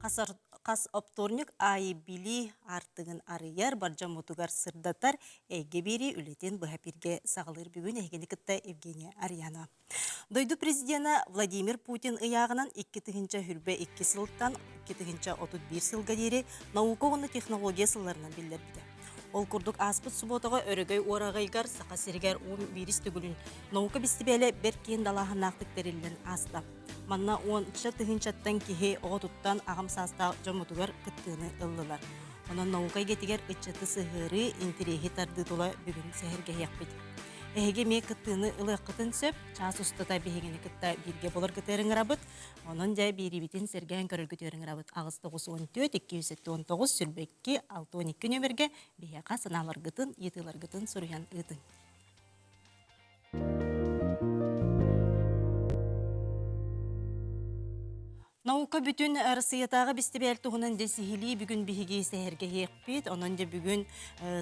Хас оптуорньук аайы билии аартыгын арыйар, бар дьоммутугар сырдатар эйгэ биэрии үлэтин быһа бииргэ саҕалыыр бүгүн эһигини кытта Евгения Арьянова. Дойду президенэ Владимир Путин ыйааҕынан 2022 сылтан 2031 сылга диэри наука уонна технология сылларынан биллэрбитэ. Ол курдук ааспыт субуотаҕа Өрөгөй уораҕайыгар Саха сиригэр 11 төгүлүн наука бэстибээлэ бэрт киэҥ далааһыннаахтык тэриллэн ааста. Манна уонча тыһыынчаттан киһи оҕотуттан аҕам саастаах дьоммутугар кыттыыны ыллылар. Онон наука эйгэтигэр ыччаты сыһыарыы, интэриэһи тардыы тула бүгүн сэһэргэһиэхпит. Эһиги эмиэ кыттыыны ылыаххытын сөп. Чаас устата биһигини кытта бииргэ буоларгытыгар ыҥырабыт. Онон дьэ биэриибитин сэргээн көрөргүтүгэр ыҥырабыт. 894 279 22 62 нүөмэргэ биһиэхэ санааларгытын, ыйытыыларгытын суруйан ыытыҥ. Наука бүтүн Арассыыйатааҕы бэстибээл туһунан дьэ сиһилии бүгүн биһиги сэһэргэһиэхпит. Онон дьэ бүгүн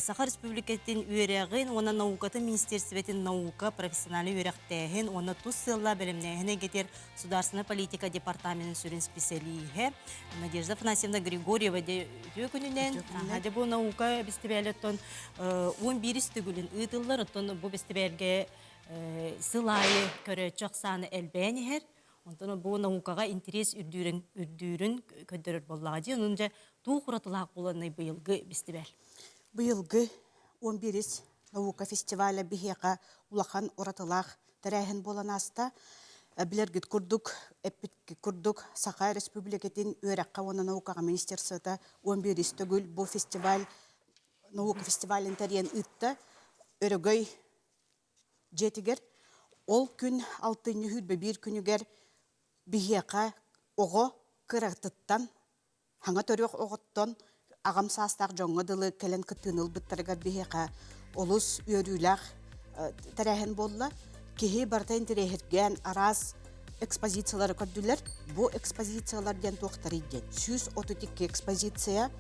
Саха Республикатын үөрэҕин уонна наукатын министиэристибэтин наука, профессиональнай үөрэхтээһин уонна тус сыаллаах бэлэмнээһин эйгэтигэр Государственная политика департаменын сүрүн специалииһэ Надежда Афанасьевна Григорьева дьэ үтүө күнүнэн. Дьэ бу наука бэстибээлэ оттон 11 төгүлүн ыытыллар. Оттон бу бэстибээлгэ сыл аайы көрөөччү ахсаана элбээн иһэр. Онтон бу наукаҕа интэриэс үрдүүрүн үрдүүрүн көрдөрөр буоллаҕа дии. Онон дьэ туох уратылаах буоланный быйылгы бэстибээл? Быйылгы 11 наука фестиваля биһиэхэ улахан уратылаах тэрээһин буолан ааста. Билэргит курдук, эппит курдук, Саха Республикатын үөрэххэ уонна наукаҕа министерствота 11 төгүл бу фестиваль наука фестивалын тэрийэн ыытта. Өрөгөй дьиэтигэр ол күн алтынньы 21 күнүгэр биһиэхэ оҕо кыратыттан хаҥа төрүөх оҕоттон аҕам саастаах дьоҥҥо дылы кэлэн кыттыыны ылбыттарыгар биһиэхэ олус үөрүүлээх тэрээһин буолла. Киһи барыта интэриэһиргээн араас экспозициялары көрдүлэр. Бу экспозициялар диэн туохтарый диэн 132 экспозиция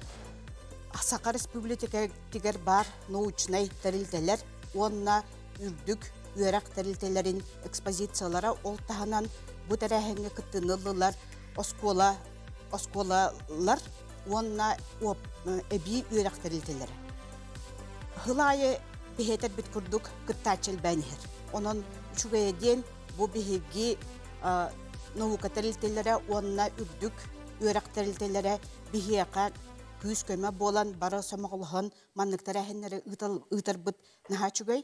Саха Республикатыгар баар научнай тэрилтэлэр уонна үрдүк үөрэх тэрилтэлэрин экспозициялара ол таһынан бу тэрээһиҥҥэ кыттыыны ыллылар оскуола оскуолалар уонна эбии үөрэх тэрилтэлэрэ. Сыл аайы биһиэтэрбит курдук кыттааччы элбээн иһэр. Онон үчүгэйэ диэн бу биһиги наука тэрилтэлэрэ уонна үрдүк үөрэх тэрилтэлэрэ биһиэхэ күүс-көмө буолан бары сомоҕолоһон маннык тэрээһиннэри ыытарбыт наһаа үчүгэй.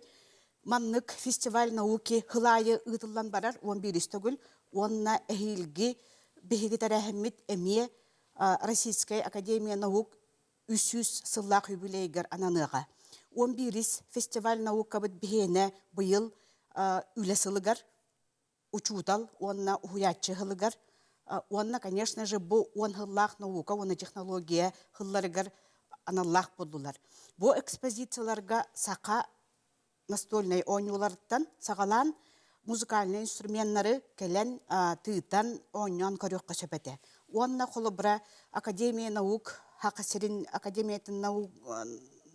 Маннык фестиваль науки сыл аайы ыытыллан барар 11 төгүл уонна эһиилги биһиги тэрээһиммит эмиэ Российская академия наук 300 сыллаах юбилейыгар ананыаҕа. 11 фестиваль наукабыт биһиэнэ быйыл үлэ сылыгар учуутал уонна уһуйааччы сылыгар уонна, конечно же, бу уон сыллаах наука уонна технология сылларыгар аналлаах буоллулар. Бу экспозицияларга саха настольнай оонньууларыттан саҕалаан музыкальнай инструменнары кэлэн тыытан оонньоон көрүөххэ сөп этэ. Уонна холобура Академия наук Саха сирин Академиятын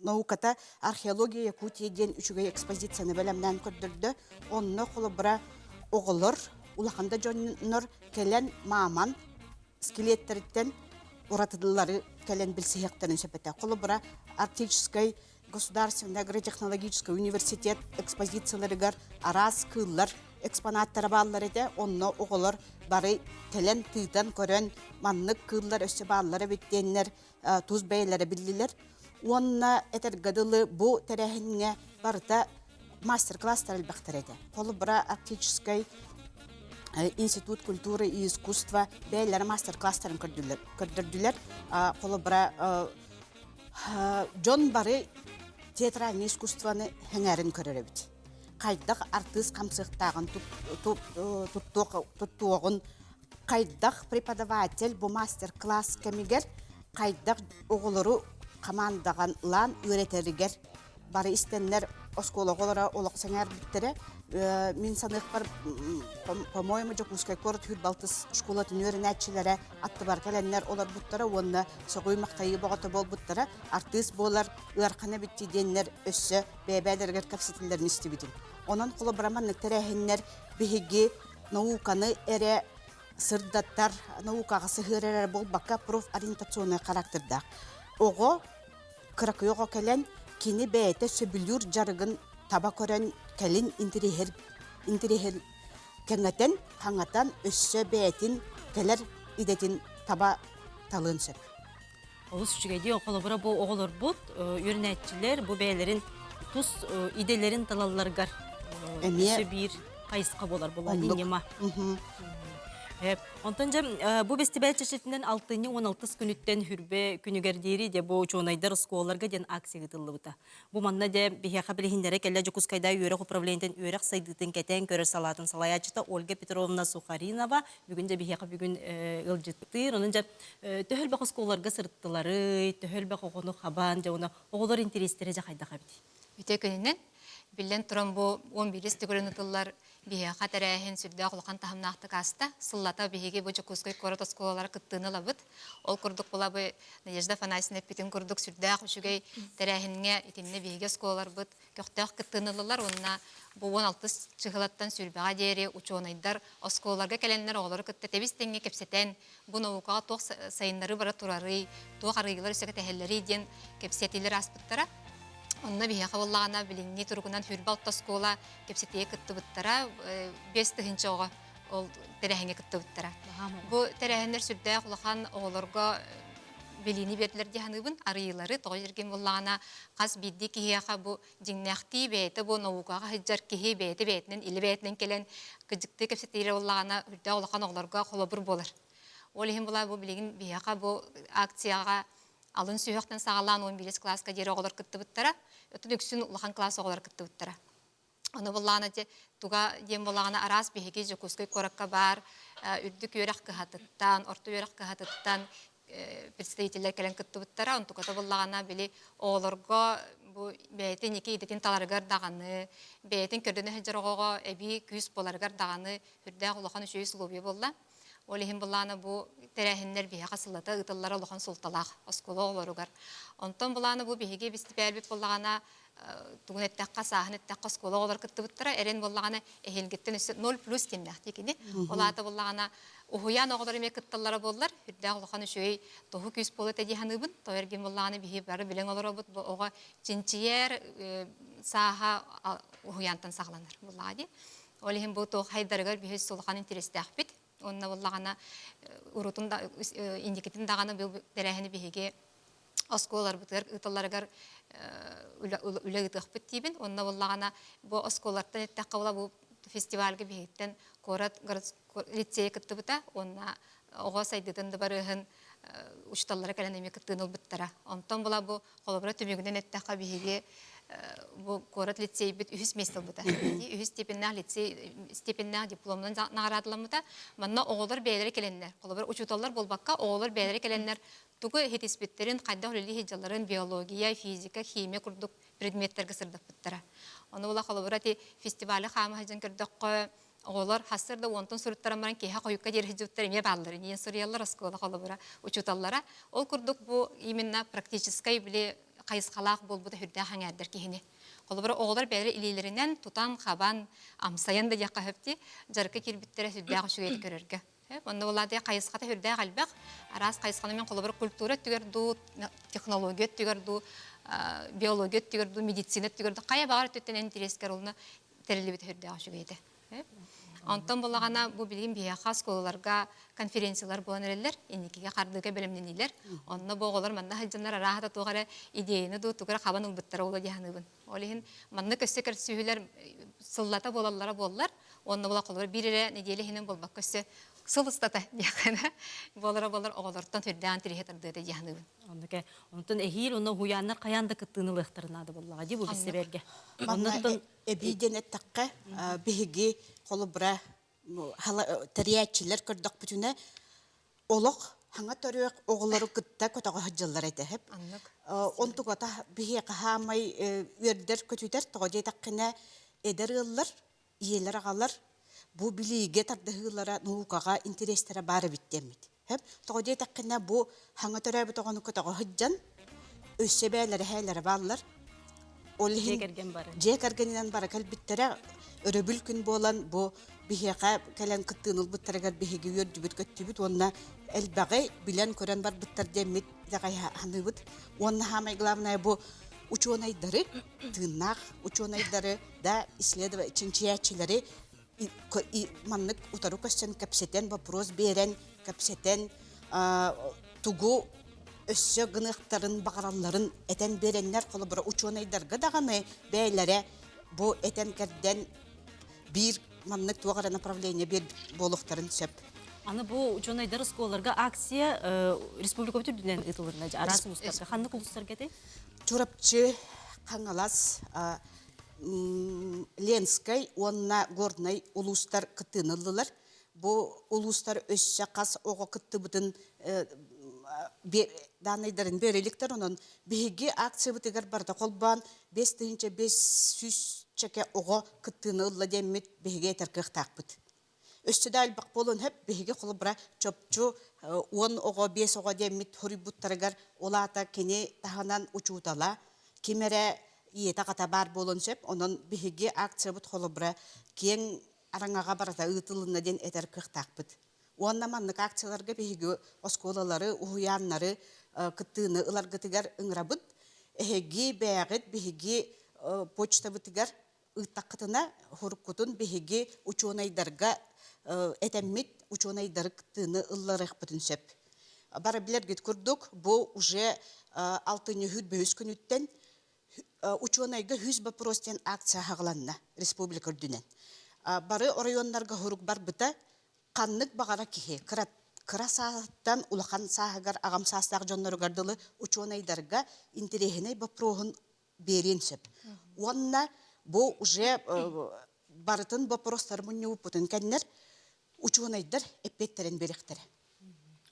науката археология Якутии диэн үчүгэй экспозицияны бэлэмнээн көрдөрдө. Онно холобура оҕолор, улахан да дьоннор кэлэн мааман скелеттэриттэн уратылары кэлэн билсиһиэхтэрин сөп этэ. Холобура Арктическай государственный агротехнологический университет экспозицияларыгар араас кыыллар экспонаттара бааллар этэ. Онно оҕолор бары кэлэн тыытан көрөн маннык кыыллар өссө бааллар эбит диэннэр тус бэйэлэрэ биллилэр. Уонна этэргэ дылы бу тэрээһиҥҥэ барыта мастер-класстар элбэхтэр этэ. Холобура, Арктическай институт культуры и искусства бэйэлэрэ мастер-класстарын көрдөрдүлэр. Холобура, дьон бары театральный искусствоны сэҥээрин көрөр эбит. Хайдах артыыс хамсыахтааҕын туттуоҕун, хайдах преподаватель бу мастер-класс кэмигэр хайдах оҕолору хамаандаҕалаан үөрэтэригэр бары истэннэр оскуола оҕолоро олох сэҥээрбиттэрэ. Мин саныахпар, по-моему, Дьокуускай куорат Хүрбалтыс школатын үөрэнээччилэрэ аттыбар кэлэннэр олорбуттара уонна сөҕүү-махтайыы бөҕөтө буолбуттара. Артыыс буолар ыарахан эбит диэннэр өссө бэйэ-бэйэлэригэр кэпсэтиллэрин истибитим. Онон холобура маннык тэрээһиннэр биһиги науканы эрэ. сырдатар наукаҕа сыһыарар эрэ буолбакка профориентационнай характердаах. Оҕо кыракый оҕо кэлэн кини бэйэтэ сөбүлүүр дьарыгын таба көрөн кэлин интириэһир интириэһир кэҥэтэн, хаҥатан өссө бэйэтин кэлэр идэтин таба талыан сөп. Олус үчүгэйдии холобура бу оҕолорбут үөрэнээччилэр бу бэйэлэрин тус идэлэрин талалларыгар Эмиэ өссө биир хайысха буолар буолла оннук. ньыма. Онтон дьэ бу бэстибээл чэрчитинэн алтынньы 16 күнүттэн хүрбэ күнүгэр диэри дьэ бу учуонайдар оскуолаларга диэн акция ыытыллыбыта. Бу манна дьэ биһиэхэ билиһиннэрэ кэллэ Дьокуускайдаа үөрэх управлениетын үөрэх сайдыытын кэтээн көрөр салаатын салайааччыта Ольга Петровна Сухаринова бүгүн дьэ биһиэхэ бүгүн ыалдьыттыыр. Онон дьэ төһө элбэх оскуолаларга сырыттыларый, төһө элбэх оҕону хабан, дьэ уонна оҕолор интэриэстэрэ дьэ хайдах эбитий? Үтүө күнүнэн. Биллэн туран бу 11 төгүрүн ытыллар биһиэхэ тэрээһин сүрдээх улахан таһымнаахтык ааста. Сыллата биһиги бу Дьокуускай куорат оскуолалара кыттыыны ылабыт. Ол курдук булабы Надежда Афанасьевна эппитин курдук сүрдээх үчүгэй тэрээһиҥҥэ итиннэ биһиги оскуолаларбыт көхтөөх кыттыыны ыллылар уонна бу 16 чыһылаттан сүүрбэҕэ диэри учуонайдар оскуолаларга кэлэннэр оҕолору кытта тэбис-тэҥҥэ кэпсэтэн бу наукаҕа туох сайыннарыы бара турарый, туох арыйыылар өссө кэтэһэллэрий диэн кэпсэтиилэр ааспыттара. Онно биһиэхэ буоллаҕына билиҥҥи туругунан 26 оскуола кэпсэтиигэ кыттыбыттара, 5000 оҕо ол тэрээһиҥҥэ кыттыбыттара. Бу тэрээһиннэр сүрдээх улахан оҕолорго билиини биэрдилэр дии саныыбын. Арыйыылары тоҕо дииргин буоллаҕына хас биирдии киһиэхэ бу дьиҥнээхтии бэйэтэ бу наукаҕа сылдьар киһи бэйэтэ бэйэтинэн илэ бэйэтинэн кэлэн кыдьыктыы кэпсэтиилэр буоллаҕына үрдээх улахан оҕолорго холобур буолар. Ол иһин була бу билигин биһиэхэ бу акцияҕа алын сүһүөхтэн саҕалаан 11 кылааска диэри оҕолор кыттыбыттара. Оттон үксүн улахан кылаас оҕолор кыттыбыттара. Ону буллаҕына дьэ туга диэн буоллаҕына араас биһиги Дьокуускай куоракка баар үрдүк үөрэх кыһатыттан, орто үөрэх кыһатыттан представителлэр кэлэн кыттыбыттара. Онтуката буллаҕына били оҕолорго бу бэйэтин ики идэтин таларыгар даҕаны, бэйэтин көрдөнө сылдьар оҕоҕо эбии күүс буоларыгар даҕаны сүрдээх улахан үчүгэй условия буолла. Ол иһин былаана бу тэрээһиннэр биһиэхэ сыллата ыытыллара улахан суолталаах оскуола оҕолоругар. Онтон былаана бу биһиги бэстибээлбит буоллаҕына тугун эттэххэ, сааһын эттэххэ оскуола оҕолор кыттыбыттара. Эрэн буоллаҕына эһиилгиттэн өссө 0 плюс диэннээх дии кини. Ол аата буоллаҕына уһуйаан оҕолор эмиэ кытталлара буоллар, үрдээх улахан үчүгэй туһу күүс буолуо этэ дии саныыбын. Тоҕо эргин буоллаҕына биһи бары билэн олоробут бу оҕо чинчийэр сааһа уһуйаантан саҕаланар буоллаҕа дии. Ол иһин бу туох хайдарыгар биһи улахан интэриэстээхпит. Уонна буоллаҕына урутун да инникитин даҕаны бу тэрээһини биһиги оскуолаларбытыгар ыыталларыгар үлэ ыытыахпыт диибин. Онно буоллаҕына бу оскуолалартан эттэххэ була бу фестивальга биһигиттэн куорат лицейэ кыттыбыта уонна оҕо сайдыытын дыбарыаһын учууталлара кэлэн эмиэ кыттыыны ылбыттара. Онтон була бу холобура түмүгүнэн эттэххэ биһиги бу куорат лицейбит үһүс миэстэ ылбыта. Үһүс степеннээх лицей степеннээх дипломунан наҕараадаламмыта. Манна оҕолор бэйэлэрэ кэлэннэр, холобура учууталлар буолбакка, оҕолор бэйэлэрэ кэлэннэр тугу иһитиспиттэрин, хайдах үлэлии сылдьалларын биология, физика, химия курдук предметтэргэ сырдаппыттара. Ону була холобура ити фестивали хаама сылдьан көрдөххө, оҕолор хассыр да уонтан суруттаран баран киэһэ хойукка диэри сылдьыбыттар эмиэ бааллар. Иниэн суруйаллар оскуола холобура учууталлара. Ол курдук бу именно практическай били хайысхалаах буолбута сүрдээх эҥээрдэр киһини. Холобура оҕолор бэйэлэрэ илиилэринэн тутан-хабан, амсайан да диэххэ сөп дии, дьарыкка киирбиттэрэ сүрдээх үчүгэйди көрөргө. Онно булаадыйа хайысхата сүрдээх элбэх. Араас хайысханы мен холобура культура өттүгэр дуу, технология өттүгэр дуу, биология өттүгэр дуу, медицина өттүгэр дуу, хайа баҕар өттүттэн интэриэскэр олуна тэриллибит сүрдээх үчүгэй этэ. Онтон булаҕана бу билигин биһиэхэ оскуолаларга конференциялар буолан эрэллэр, инникигэ хардыыга бэлэмнэниилэр. Онно бу оҕолор манна сылдьаннар арааһа туох эрэ идеяны дуу, тугу эрэ хабан ылбыттара буолуо дии саныыбын. Ол иһин маннык өссө көрсүһүүлэр сыллата буолаллара буоллар, уонна була холобур биир эрэ нэдиэлэ иһинэн буолбакка өссө сыл устата диэххэ буолара буолар оҕолортон сүрдээх интэриэһи тардыата дии саныыбын. Оннук Онтон эһиил онно уһуйааннар хайаан да кыттыыны ылыахтарын наада буоллаҕа дии бу бэстибээлгэ. Манна эбии диэн эттэххэ, биһиги холобура тэрийээччилэр көрдөхпүтүнэ олох хаҥа төрүөх оҕолору кытта көтөҕө сылдьаллар этэ. Онтугата биһиэхэ хаамай үөрдэр көтүтэр тоҕо диэтэххинэ эдэр ыаллар ийэлэр аҕалар бу билиигэ тардыһыылара наукаҕа интэриэстэрэ баар эбит диэммит. Тоҕо диэтэххинэ бу хаҥа төрөөбүт оҕону көтөҕө сылдьан өссө бээлэрэ эһээлэрэ бааллар. Ол Дьиэ иһин кэргэн бары. дьиэ кэргэнинэн бары кэлбиттэрэ. Өрөбүл күн буолан бу биһиэхэ кэлэн кыттыыны ылбыттарыгар биһиги үөрдүбүт-көттүбүт уонна элбэҕи билэн-көрөн барбыттар диэммит итэҕэйэ Уонна самое главное бу учуонайдары, тыыннаах учуонайдары да исследователь чинчийээччилэри маннык утары көстөн кэпсэтэн, вопрос биэрэн, кэпсэтэн тугу өссө гыныахтарын баҕаралларын этэн биэрэннэр, холобура учуонайдарга даҕаны бэйэлэрэ бу этэн кэрдэн биир маннык туох эрэ направление биэрбит буолуохтарын сөп. Аны бу учуонайдар оскуолаларга акция республикабыт үрдүнэн ыытылынна араас улуустарга. Ханнык улуустарга этэй? Чурапчы, Хаҥалас, Ленскэй уонна Горнай улуустар кыттыыны ыллылар. Бу улуустар өссө хас оҕо кыттыбытын дааннайдарын бере иликтэр. Онон биһиги акциябытыгар барыта холбоон 5500 чэкэ оҕо кыттыыны ылла диэммит биһиги этэр кыахтаахпыт. Өссө да элбэх буолуон сөп, биһиги холобура чопчу 10 оҕо, 5 оҕо диэммит хоруйбуттарыгар ол аата кини таһынан учуутала, ким эрэ ийэтэ-аҕата баар буолуон сөп. Онон биһиги акциябыт холобура киэҥ араҥаҕа барыта ыытылынна диэн этэр кыахтаахпыт. Уонна маннык акцияларга биһиги оскуолалары, уһуйааннары кыттыыны ыларгытыгар ыҥырабыт. Эһиги бэйэҕит биһиги почтабытыгар ыыттаххытына, уруккутун биһиги учуонайдарга этэммит учуонайдары кыттыыны ылларыахпытын сөп. Бары билэргит курдук, бу уже алтынньы бөһүс күнүттэн учуонайга 100 вопрос диэн акция хаҕыланна республика үрдүнэн. Бары оройуоннарга хурук барбыта ханнык баҕара киһи кыра кыра сааһыттан улахан сааһыгар аҕам саастаах дьонноругар дылы учуонайдарга интэриэһинэй боппуруоһун биэриэн сөп. Уонна бу уже барытын боппуруостары мунньубуппутун кэннэр учуонайдар эппиэттэрин биэриэхтэрэ.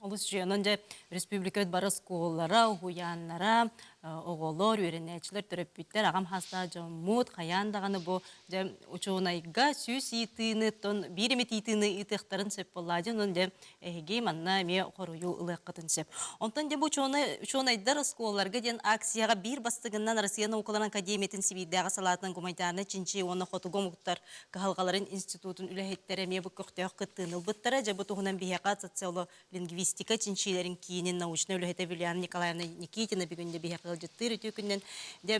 Олус үчүгэй. Онон дьэ республикабыт бары оскуолалара, уһуйааннара, оҕолор, үөрэнээччилэр, төрөппүттэр, аҕам саастаах дьоммут хайаан даҕаны бу дьэ учуонайга сүүс ыйытыыны, тон биир эмит ыйытыыны ыытыахтарын сөп буоллаа дьэ. Онон дьэ эһиги манна эмиэ хоруйу ылыаххытын сөп. Онтон дьэ бу учуонай, учуонайдар оскуолаларга диэн акцияҕа биир бастыгынан Россия наукаларын академиятын Сибиирдээҕи салаатынан гуманитарнай чинчийии уонна хотугу омуктар кыһалҕаларын институтун үлэһиттэрэ эмиэ бу көхтөөх кыттыыны ылбыттара. Дьэ бу туһунан биһиэхэ социолинвистика чинчиилэрин киинин научнай үлэһитэ Вилиана Николаевна Никитина бүгүн дьэ биһиэхэ ыалдьыттыыр үтүө күнүнэн дьэ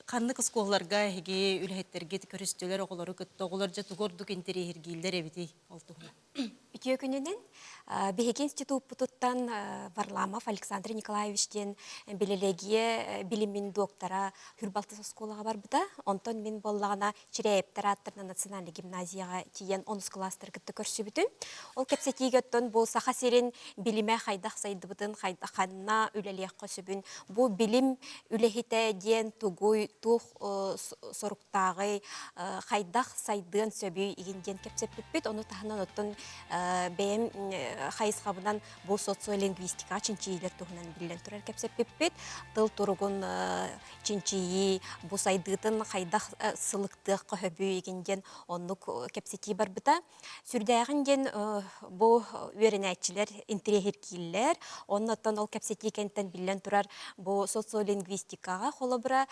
ханнык оскуолаларга эһиги үлэһиттэргит көрүстүлэр оҕолору кытта оҕолор дьэ тугу ордук интэриэһиргииллэр эбитий ол туһунан? Үтүө күнүнэн биһиги институппутуттан Варламов Александр Николаевич диэн билэлэгиэ билимин доктора Хүрбалтыс оскуолаҕа барбыта. Онтон мин буоллаҕына Чирээйэптэр ааттарынан национальнай гимназияҕа тиийэн онус кылаастары кытта көрсүбүтүм. Ол кэпсэтиигэ оттон бу Саха сирин билимэ хайдах сайдыбытын, ханна үлэлиэххэ сөбүн, бу билим үлэһитэ диэн тугуй, туох соруктааҕый, хайдах сайдыан сөбүй игин диэн кэпсэппиппит. Ону таһынан оттон бэйэм хайысхабынан бу социолингвистика чинчийиилэр туһунан биллэн турар кэпсэппиппит. Тыл туругун чинчийии бу сайдыытын хайдах сылыктыахха сөбүй игин диэн оннук кэпсэтии барбыта. Сүрдээҕин диэн бу үөрэнээччилэр интэриэһиргииллэр. Оннуттан ол кэпсэтии кэнниттэн биллэн турар бу социолингвистикаҕа холобура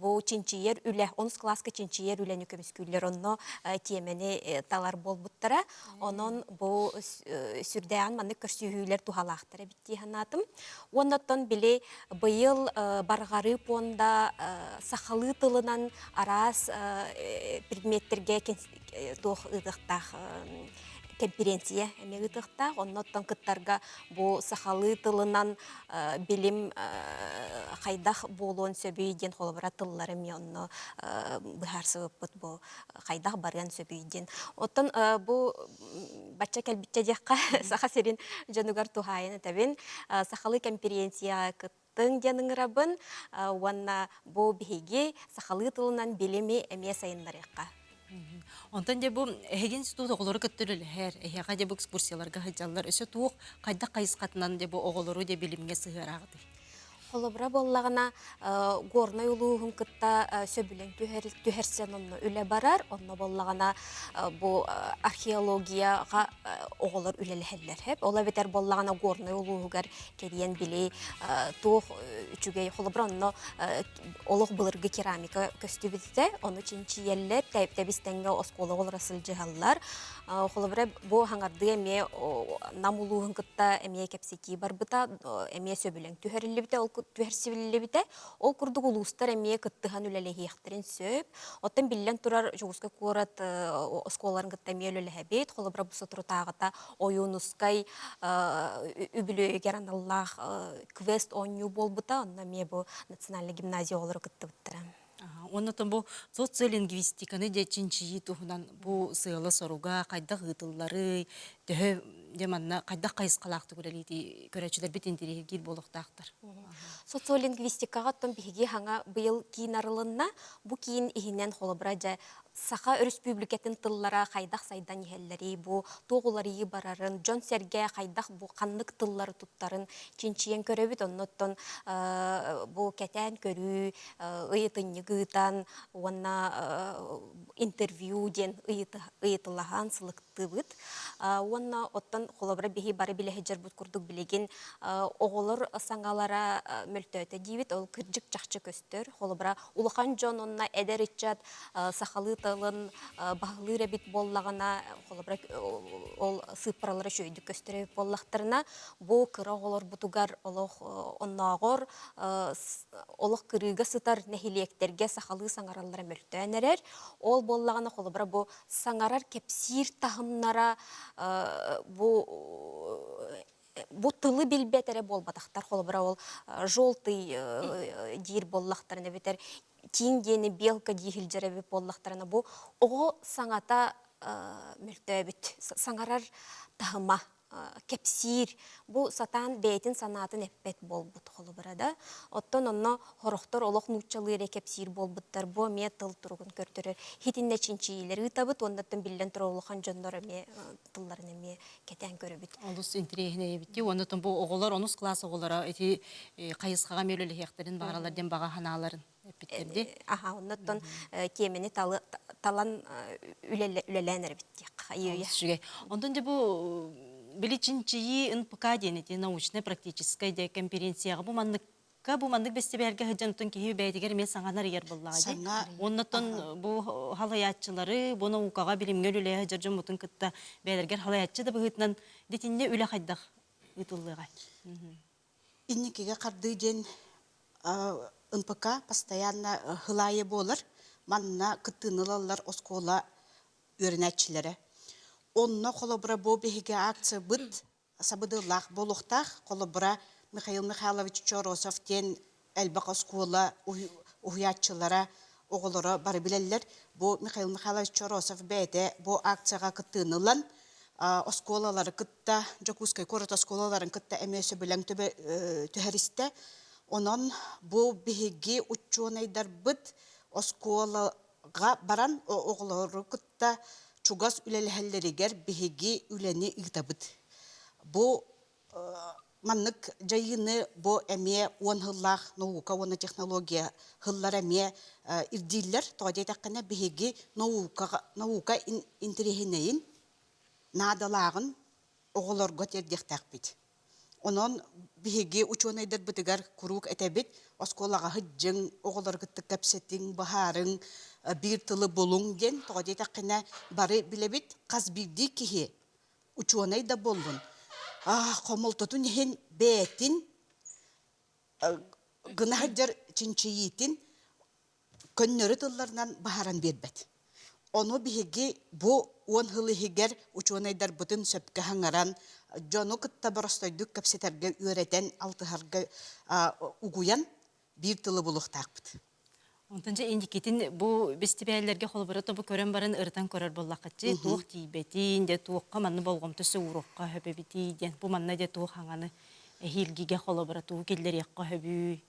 бу чинчийэр үлэ, онус кылааска чинчийэр үлэни көмүскүүллэр. Онно тиэмэни талар буолбуттара. Онон бу сүрдээҕин маннык көрсүһүүлэр туһалаахтар эбит дии санаатым. Уонна оттон били быйыл Барҕарыы пуонда сахалыы тылынан араас предметтэргэ туох ыытыахтаах кэмпириэнсийэ эмиэ ыытыахтаах. Онно оттон кыттарга бу сахалыы тылынан билим хайдах буолуон сөбүй диэн холобура тыллары эмиэ онно быһаарсыбыппыт бу хайдах барыан сөбүй диэн. Оттон бу бачча кэлбиччэ диэххэ Саха сирин дьонугар туһаайан этэбин. Сахалыы кэмпириэнсийэҕэ кыттыҥ диэн ыҥырабын уонна бу биһиги сахалыы тылынан билими эмиэ сайыннарыахха. Онтон дьэ бу эһиги институт оҕолору кытта үлэлэһэр, эһиэхэ дьэ бу экскурсияларга сылдьаллар. Өссө туох хайдах хайысхатынан дьэ бу оҕолору дьэ билимҥэ сыһыараҕытый? Холобура буоллаҕына, Горнай улууһун кытта сөбүлэҥ түһэрсэн онно үлэ барар. Онно буоллаҕына бу археологияҕа оҕолор үлэлэһэллэр. Ол эбэтэр буоллаҕына Горнай улууһугар кэрийэн били туох үчүгэй холобура онно олох былыргы керамика көстүбүтэ ону чинчийэллэр тэбис-тэҥҥэ оскуола оҕолоро сылдьыһаллар холобура бу хаҥардыы эмиэ Нам улууһун кытта эмиэ кэпсэтии барбыта эмиэ сөбүлэҥ түһэриллибитэ ол түһэрсибиллибитэ ол курдук улуустар эмиэ кыттыһан үлэлэһиэхтэрин сөп оттон биллэн турар Дьокуускай куорат оскуолаларын кытта эмиэ үлэлэһэбит холобура бу соторутааҕыта Ойуунускай үбүлүөйүгэр аналлаах квест оонньуу буолбута онно эмиэ бу национальнай гимназия оҕолоро кыттыбыттара Оннотон бу социолингвистиканы дьэ чинчийии туһунан бу сыала-соруга хайдах ыытылларый, төһө дьэ манна хайдах хайысхалаахтык үлэлиити көрөөччүлэрбит интэриэһиргиир буолуохтаахтар. Социолингвистикаҕа оттон биһиги хаҥа быйыл киин арылынна. Бу киин иһинэн холобура дьэ Саха Өрөспүүбүлүкэтин тыллара хайдах сайдан иһэллэрий, бу туох уларыйыы барарын, дьон-сэргэ хайдах бу ханнык тыллары туттарын чинчийэн көрөбүт. Оннуттан бу кэтээн көрүү, ыйытынньык ыытан уонна интервью диэн ыйытылаһан сылыктыыбыт. Уонна оттон холобура биһи бары билэ сылдьарбыт курдук билигин оҕолор саҥалара мөлтөөтө диибит, ол кырдьык чахчы көстөр. Холобура улахан дьон уонна эдэр ыччат сахалыы тылын баһылыыр эбит буоллаҕына, холобура ол сыыппаралара үчүгэйдик көстөр эбит буоллахтарына, бу кыра оҕолорбутугар олох оннооҕор олох кырыыга сытар нэһилиэктэргэ сахалыы саҥараллара мөлтөөн эрэр. Ол буоллаҕына, холобура бу саҥарар кэпсиир таһымнара бу бу тылы билбэт эрэ буолбатахтар. Холобура ол желтый диир буоллахтарына эбэтэр тииҥ диэни белка дии сылдьар эбит буоллахтарына бу оҕо саҥата мөлтөөбүт саҥарар таһыма кэпсиир бу сатаан бэйэтин санаатын эппэт буолбут холобура да оттон онно сорохтор олох нууччалыы эрэ кэпсиир буолбуттар бу эмиэ тыл туругун көрдөрөр итиннэ чинчийиилэри ыытабыт уоннаттан биллэн турар улахан дьоннор эмиэ тылларын эмиэ кэтээн көрөбүт олус интэриэһинэй эбит дии уонна бу оҕолор онус кылаас оҕолоро ити хайысхаҕа эмиэ үлэлэһиэхтэрин баҕараллар диэн баҕа санааларын эппиттэр дии аха оннуттан тиэмэни талан үлэлээн эрэбит диэххэ үчүгэй онтон дьэ бу били чинчийии НПК диэн ити научнай практическай дьэ конференцияҕа бу маннык бу маннык бэстибээлгэ сылдьан оттон киһи бэйэтигэр эмиэ саҥаны арыйар буоллаҕа дии. Уоннаттан бу халайааччылары, бу наукаҕа, билимҥэ үлэлэһэ сылдьар дьоммутун кытта бэйэлэригэр халайааччы да быһыытынан итиннэ үлэ хайдах ыытыллыаҕай? Инникигэ хардыы диэн НПК постоянно хылаайы буолар. Манна кыттыыны ылаллар оскуола үөрэнээччилэрэ. Онно холобура бу биһиги акциябыт сабыдыаллаах буолуохтаах. Холобура, Михаил Михайлович Чоросов диэн элбэх оскуола уһуйааччылара, оҕолоро бары билэллэр. Бу Михаил Михайлович Чоросов бэйэтэ бу акцияҕа кыттыыны ылан, оскуолалары кытта, Дьокуускай куорат оскуолаларын кытта эмиэ сөбүлэҥ түһэристэ. Онон бу биһиги учуонайдарбыт оскуолаҕа баран оҕолору кытта чугас үлэлэһэллэригэр биһиги үлэни ыытабыт. Бу маннык дьайыыны бу эмиэ уон сыллаах наука уонна технология сыллара эмиэ ирдииллэр. Тоҕо диэтэххинэ биһиги наука, наука интэриэһинэйин, наадалааҕын оҕолорго тиэрдиэхтээхпит. Онон биһиги учуонайдарбытыгар куруук этэбит, оскуолаҕа сылдьыҥ, оҕолору кытта кэпсэтиҥ, быһаарыҥ, биир тылы булуҥ диэн. Тоҕо диэтэххинэ, бары билэбит, хас биирдии киһи учуонай да буоллун, хомолтотун иһин бэйэтин гына сылдьар чинчийиитин көннөрү тылларынан баһаран биэрбэт. Ону биһиги бу уон сыл иһигэр учуонайдарбытын сөпкө хаҥаран, дьону кытта боростойдук кэпсэтэргэ үөрэтэн, алтыһарга угуйан биир тылы булуохтаахпыт. Онтон дьэ индикитин бу бэстибээллэргэ холобура тобу көрөн баран ырытан көрөр буоллаххытчы туох тиийбэтин, дьэ туохха манна болҕомто ууруохха сөбүбүтүй диэн бу манна дьэ туох хаҥаны эһиилгигэ холобура тугу киллэриэххэ сөбүй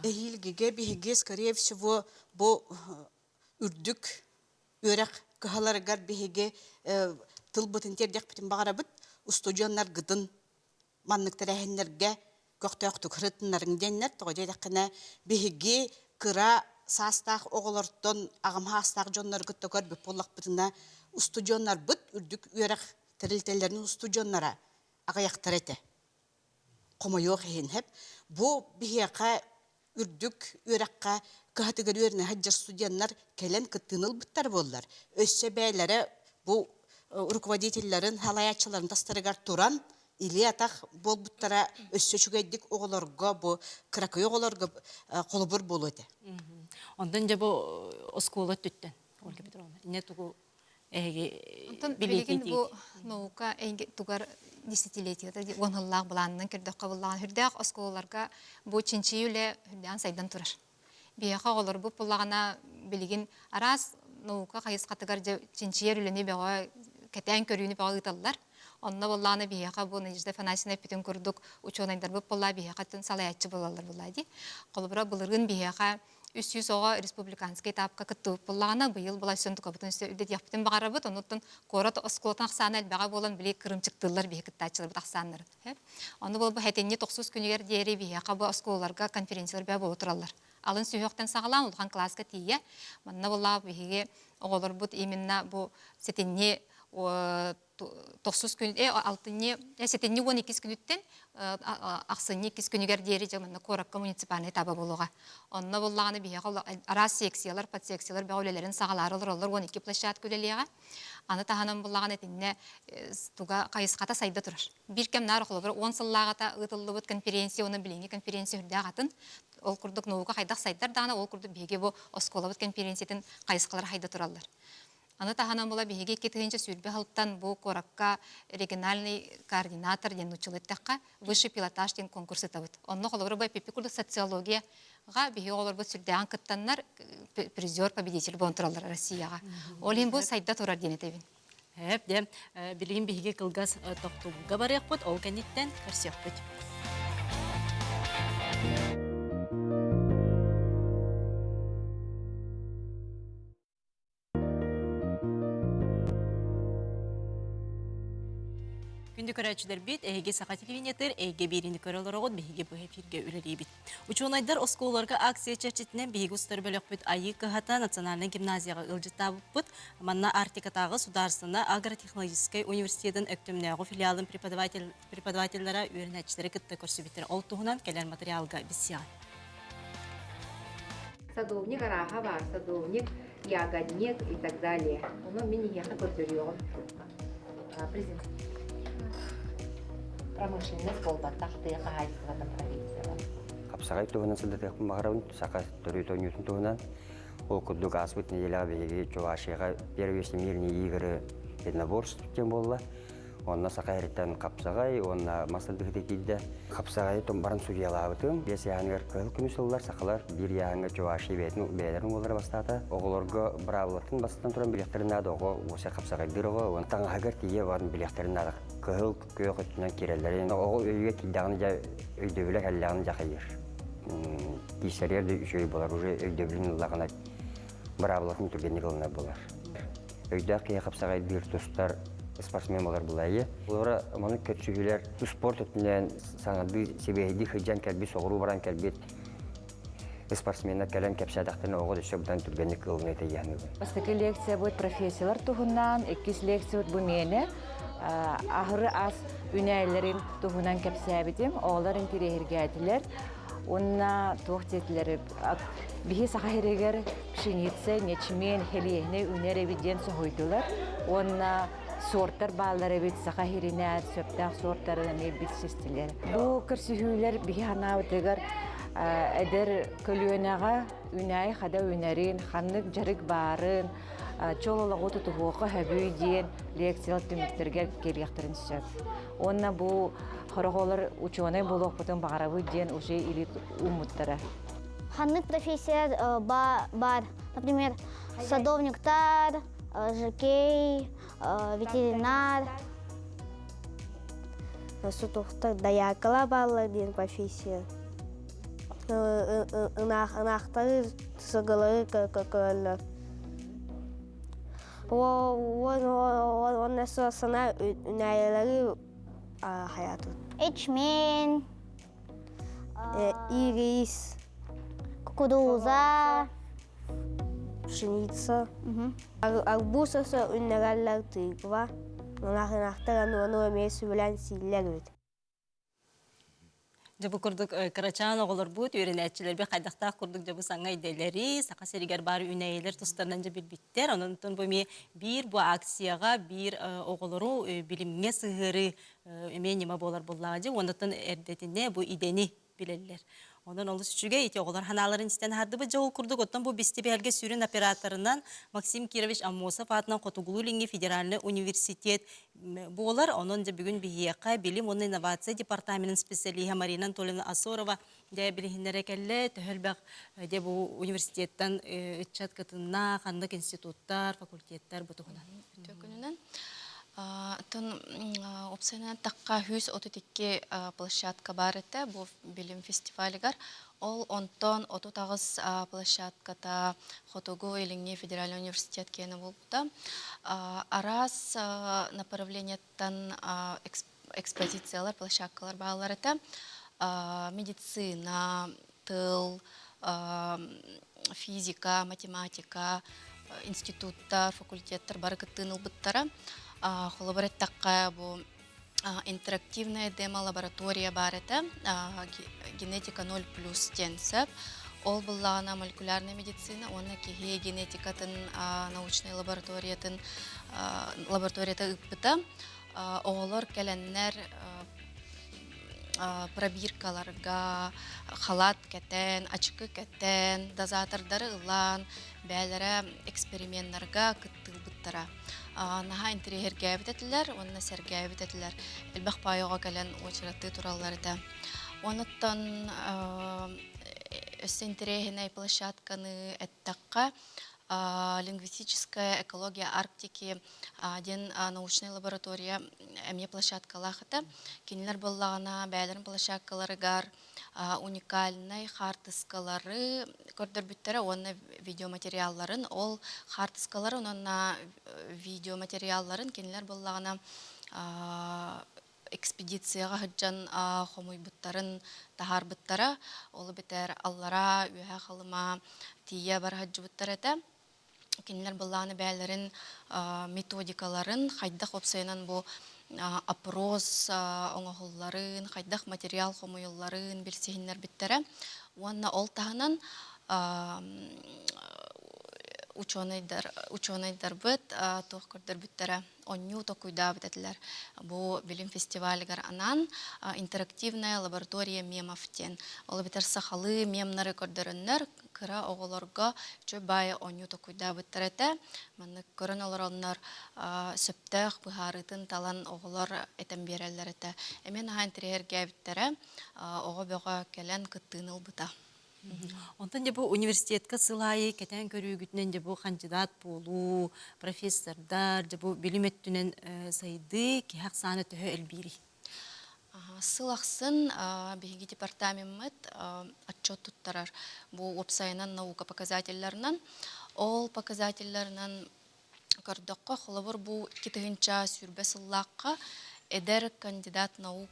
Эһиилгигэ биһиги, скорее всего, бу үрдүк үөрэх кыһаларыгар биһиги тылбытын тиэрдиэхпитин баҕарабыт. Устудьуоннаргытын маннык тэрээһиннэргэ көхтөөхтүк ырытыннарыҥ диэннэр, тоҕо диэтэххинэ, биһиги кыра саастаах оҕолортон аҕам саастаах дьоннору кытта көрбүт буоллахпытына, устудьуоннарбыт үрдүк үөрэх тэрилтэлэрин устудьуоннара аҕыйахтар этэ. Хомойуох иһин сөп. Бу биһиэхэ үрдүк үөрэххэ кыһатыгар үөрэнэ сылдьар студеннар кэлэн кыттыыны ылбыттар буоллар, өссө бэйэлэрэ бу руководителлэрин, салайааччыларын тастарыгар туран илии-атах буолбуттара өссө үчүгэйдик оҕолорго бу кыракый оҕолорго холобур буолуо этэ. Онтон дьэ бу оскуола өттүттэн Ольга Петровна, инне тугу эһиги Онтон билигин бу наука тугар десятилетиета уон сыллаах былаанынан көрдөххө буллаҕын үрдээх оскуолаларга бу чинчийии үлэ үрдээн сайдан турар. Биһиэхэ оҕолорбут буллаҕына билигин араас наука хайысхатыгар дьэ чинчийэр үлэни бөҕө кэтээн көрүүнү бөҕө ыыталлар. Онно буоллаҕына биһиэхэ бу Надежда Афанасьевна эппитин курдук учуонайдарбыт буоллаа биһиэхэ салайааччы буолаллар буоллаа дии. Холобура былырыын биһиэхэ 300 оҕо республиканскай этапка кыттыбыт буоллаҕына, быйыл былайсын тукабытын өссө үрдэтиэхпитин баҕарабыт. Онуттан куорат оскуолатын ахсаана элбэҕэ буолан, били кырыымчыктыыллар биһи кыттааччыларбыт ахсааннарын. Ону буолбу хэтинни тохсус күнүгэр диэри биһиэхэ бу оскуолаларга конференциялар бээ буола тураллар. Алын сүһүөхтэн саҕалаан улахан кылааска тиийэ. Манна буоллаҕа биһиги оҕолорбут именно бу сэтинньи тохсус күн алтынньы сэтинньи уон иккис күнүттэн ахсынньы иккис күнүгэр диэри дьэ манна куоракка муниципальнай таба буолуоҕа. Онно буоллаҕына биһиэхэ араас секциялар, подсекциялар бөҕө үлэлэрин саҕалаары олороллор 12 площадка үлэлиэҕэ. Аны таһынан буоллаҕына итиннэ туга хайысхата сайда турар. Биир кэм наар холобура 10 сыллааҕыта ыытыллыбыт конференция уонна билиҥҥи конференция үрдээх атын. Ол курдук наука хайдах сайдар даҕаны ол курдук биһиги бу оскуолабыт конференциятын хайысхалара хайда тураллар. Аны таһынан була биһиги 2020 сылтан бу куоракка региональный координатор диэн нууччалыы эттэххэ высший пилотаж диэн конкурс ыытабыт. Онно холобура бу эппиппит курдук социологияҕа биһиги оҕолорбут сүрдээҕин кыттаннар призер победитель буолан тураллар Россияҕа. Ол иһин бу сайда турар диэн этэбин. Эп дьэ, билигин биһиги кылгас тохтобулга барыахпыт, ол кэнниттэн көрсүөхпүт. Күндү көрөөччүлэрбит, эһиги Саха телевидениетыгар эйгэ биэриини көрө олороҕут, биһиги бу эфиргэ үлэлиибит. Учуонайдар оскуолаларга акция чэрчитинэн биһиги устар бөлөхпүт Айыы кыһата национальнай гимназияҕа ыалдьыттаабыппыт. Манна Арктикатааҕы судаарыстыбаннай агротехнологическай университетын Өктөмнөөҕү филиалын преподавателлара үөрэнээччилэри кытта көрсүбүттэр. Ол туһунан кэлэр материалга билсиэҕиҥ. Садовник арааһа баар, садовник, ягодник и так далее. Ону мин эһиэхэ көрдөрүөҕүм. Промышленность буолбатах тыа хаһаайыстыбатын провинциялар. Хапсаҕай туһунан сылдьытыахпын баҕарабын, саха төрүт оонньуутун туһунан. Ол курдук ааспыт нэдиэлэҕэ биһиги Чувашияҕа первые всемирные игры единоборств диэн буолла. Онно саха эриттэн хапсаҕай уонна мас тардыһыыта киирдэ. Хапсаҕайы баран судьуйалаабытым. Биэс ыйааһыныгар кыһыл көмүс ыллар, сахалар биир ыйааһыҥҥа Чувашия бэйэтин бэйэлэрин уоллара бастаата. Оҕолорго быраабылатын бастатан туран билиэхтэрин наада оҕо уоса хапсаҕайдыыр оҕо уонна таҥаһыгар тиийэ баран билиэхтэрин наада. Кыһыл күөх өттүнэн киирэллэрин оҕо өйүгэр киирдэҕинэ дьэ өйдөбүлэ кэллэҕинэ дьахайыр. Киирсэригэр да үчүгэй буолар, уже өйдөбүлүн ыллаҕына быраабылатын түргэнник ылынар буолар. Өйдөөх киһи хапсаҕайдыыр тустар спортсмен буолар булайы. Олора маны көрсүһүүлэр спорт өттүнэн саҥардыы сибиэһэйдии сылдьан кэлбит, соҕуруу баран кэлбит спортсменнар кэлэн кэпсээтэхтэринэ оҕо өссө быдан түргэнник ылыныа этэ Бастакы лекция будет профессиялар туһунан, иккис лекциябыт бу миэнэ аһыры ас үнээлэрин туһунан кэпсээбитим. Оҕолор интириэһиргээтилэр. Уонна туох диэтилэр биһи саха сиригэр пшеница, нячмень, хелиэһинэй үнэр эбит диэн соһуйдулар. Уонна суортар бааллар эбит саха сиринээр сөптөөх суортарын эмиэ билсистилэр. Бу көрсүһүүлэр биһи ханаабытыгар эдэр көлүөнэҕэ үнээй хада үнэрин, ханнык дьарык баарын, чол олоҕу тутуһуохха сөбүй диэн лекциялар түмүктэригэр кэлиэхтэрин сөп. Уонна бу хороҕолор учуонай буолуохпутун баҕарабыт диэн уже илии ууммуттара. Ханнык профессия бар? Например, садовниктар, жокей, ветеринар. Сутуктар дояркалар бааллар диэн профессия. Ынахтары сыгылары көрөллөр. Уонна сана үнээйэлэри хаятын. Ячмень. Ирис. Кукуруза. Пшеница. Арбуз аса үннэрэллэр тыква. Ынахтар ону эмиэ сүбэлээн сииллэр эбит. Дьэ бу курдук кырачаан оҕолорбут, үөрэнээччилэрбит хайдахтаах курдук дьэ бу саҥа идэлэри, Саха сиригэр баар үүнээйилэр тустарынан дьэ билбиттэр. Онон бу эмиэ биир бу акцияҕа биир оҕолору билимҥэ сыһыарыы эмиэ ньыма буолар буоллаҕа дьэ. Уоннаттан эрдэтинэ бу идэни билэллэр. Онон олус үчүгэй ити оҕолор ханааларын истэн аһардыбыт. Дьэ ол курдук оттон бу бэстибээлгэ сүрүн операторынан Максим Кирович Аммосов аатынан Хотугулуу-Илиҥҥи федеральнай университет буолар. Онон дьэ бүгүн биһиэхэ билим уонна инновация департаменын специалиһа Марина Анатольевна Асорова дьэ билиһиннэрэ кэллэ. Төһө элбэх дьэ бу университеттан ыччат кытынна, ханнык институттар, факультеттар бу туһунан. Үтүө күнүнэн. Оттон уопсайынан тахха 132 площадка баар этэ бу билим фестивалыгар. Ол онтон 38 площадката Хотугу Илиҥҥи федеральный университет киэнэ буолбута. Араас направлениеттан экспозициялар, площадкалар бааллар этэ. Медицина, тыл, физика, математика, институттар, факультеттар бары кыттыыны ылбыттара. Холобур эттэххэ, бу интерактивная демо-лаборатория баар этэ, генетика 0 плюс диэн сөп. Ол буллаҕына молекулярная медицина уонна киһи генетикатын научнай лабораториятын лабораторията ыыппыта. Оҕолор кэлэннэр пробиркаларга халат кэтэн, ачыкы кэтэн, дозатордары ылан, бэйэлэрэ эксперименнарга кыттыылбыттара. Наһаа интэриэһиргээбит этилэр уонна сэргээбит этилэр. Элбэх баай оҕо кэлэн уочараттыы тураллар этэ. Онуттан өссө интэриэһинэй площадканы эттэххэ, лингвистическая экология Арктики диэн научнай лаборатория эмиэ площадкалаах этэ. Кинилэр буоллаҕына бэйэлэрин площадкаларыгар уникальнай хаартыскалары көрдөрбүттэрэ уонна видеоматериалларын ол хаартыскаларын уонна видеоматериалларын кинилэр буоллаҕына экспедицияҕа сылдьан хомуйбуттарын таһаарбыттара. Ол эбэтэр аллараа Үөһээ Халыма тиийэ бара сылдьыбыттар этэ. Кинилэр былааны бэйэлэрин методикаларын хайдах уопсайынан бу опрос оҥоһулларын, хайдах материал хомуйулларын билсиһиннэрбиттэрэ. Уонна ол таһынан учуонайдар учуонайдарбыт туох көрдөрбүттэрэ онньуу токуйдаабыт этилэр. Бу билим фестивалыгар анаан интерактивная лаборатория мемов диэн ол эбэтэр сахалыы мемнары көрдөрөннөр кыра оҕолорго үчүгэй баайы оонньуу токуйдаабыттар этэ. Маннык көрөн олороннор сөптөөх быһаарыытын талан оҕолор этэн биэрэллэр этэ. Эмиэ наһаа интэриэһиргээбиттэрэ, оҕо бөҕө кэлэн кыттыыны ылбыта. Онтон дьэ бу университетка сыл аайы кэтээн көрүүгүтүнэн дьэ бу хандьыдаат буолуу, профессордар, дьэ бу билим өттүнэн сайдыы киһи ахсаана төһө элбиирий? Сыл ахсын биһиги департамеммыт отчет туттарар. Бу уопсайынан наука показателларынан. Ол показателларынан көрдөххө, холобур, бу 2020 сыллаахха эдэр кандидат наук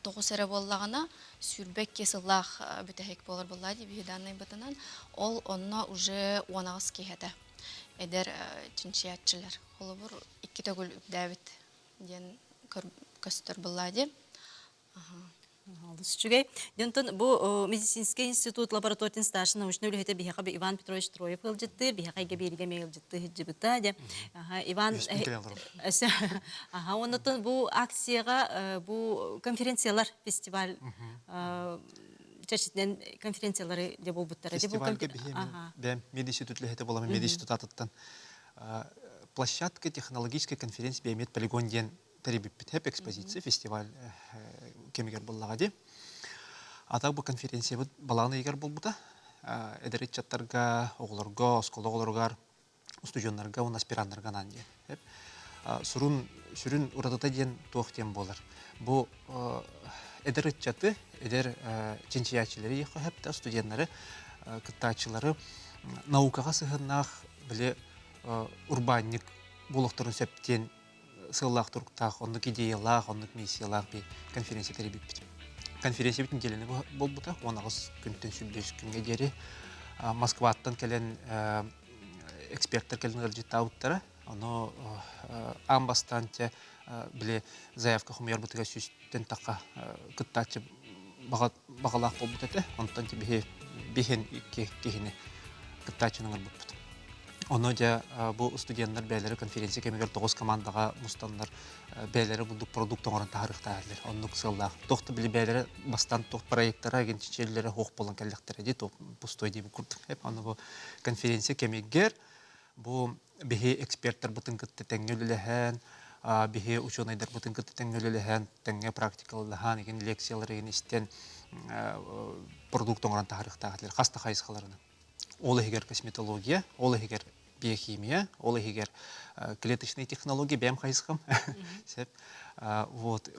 тоҕус эрэ буоллаҕына, 22 сыллаах бүтэһик буолар буоллаа дии биһи даннайбытынан. Ол онно уже 18 киһи этэ эдэр чинчийээччилэр. Холобур, икки төгүл үрдээбит диэн көстөр буоллаа дии. Олус үчүгэй. Дьонтон бу медицинскэй институт лабораториятын старшай научнай үлэһитэ биһиэхэ Иван Петрович Троев ыалдьыттыыр, биһиэхэ эйгэ биэригэ эмиэ ыалдьыттыы сылдьыбыта. Дьэ, Иван аха оннотон бу акцияҕа бу конференциялар фестиваль чэрчитинэн конференциялары дьэ буолбуттара. Фестивальга биһи бэм мединститут үлэһитэ буоламын мединститут атыттан площадка технологической конференция биомед полигон диэн тэрийбиппит хэп экспозиция фестиваль кэмигэр буоллаҕа дии. Ата бу конференциябыт балаҕан ыйыгар буолбута. Эдэр ыччаттарга, оҕолорго, оскуола оҕолоругар, устудьуоннарга уонна аспираннарга анаан диэн. Сурун, сүрүн уратыта диэн туох диэн буолар. Бу эдэр ыччаты, эдэр чинчийээччилэри хэп студеннары, кыттааччылары наукаҕа сыһыаннаах били урбаанньык буолуохтарын сөп диэн сыаллаах туруктаах, оннук идеялаах, оннук миссиялаах би конференция тэрийбиппит. Конференциябыт нэдиэлэни буолбута, 18 күнтэн 105 күҥҥэ диэри Москваттан кэлэн эксперттэр кэлэн ыалдьыттаабыттара. Ону аан бастаан те били заявка хомуйарбытыгар сүүстэн тахха кыттааччы баҕалаах буолбут этэ. Онтон биһи биһин икки киһини кыттааччыны ыҥырбыппыт. Ону дьэ бу студеннар бэйэлэрэ конференция кэмигэр тоҕус командаҕа мустаннар бэйэлэрэ бурдук продукт оҥорон таһаарыахтаахтар. Оннук сыаллаах. Туох да били бэйэлэрэ бастаан туох проектара генчичиэллэрэ суох буолан кэллэхтэрэ дии туох пустой диэбит курдук. Аны бу конференция кэмигэр бу биһи эксперттарбытын кытта тэҥҥэ үлэлэһэн, биһи учуонайдарбытын кытта тэҥҥэ үлэлэһэн, тэҥҥэ практикалаһан, игин лекциялары игин истэн продукт оҥорон таһаарыахтаах этилэр хас да хайысхаларынан. Ол иһигэр косметология, ол иһигэр биохимия, ол иһигэр клеточные технологии, бэйэм хайысхам. Сөп. Вот,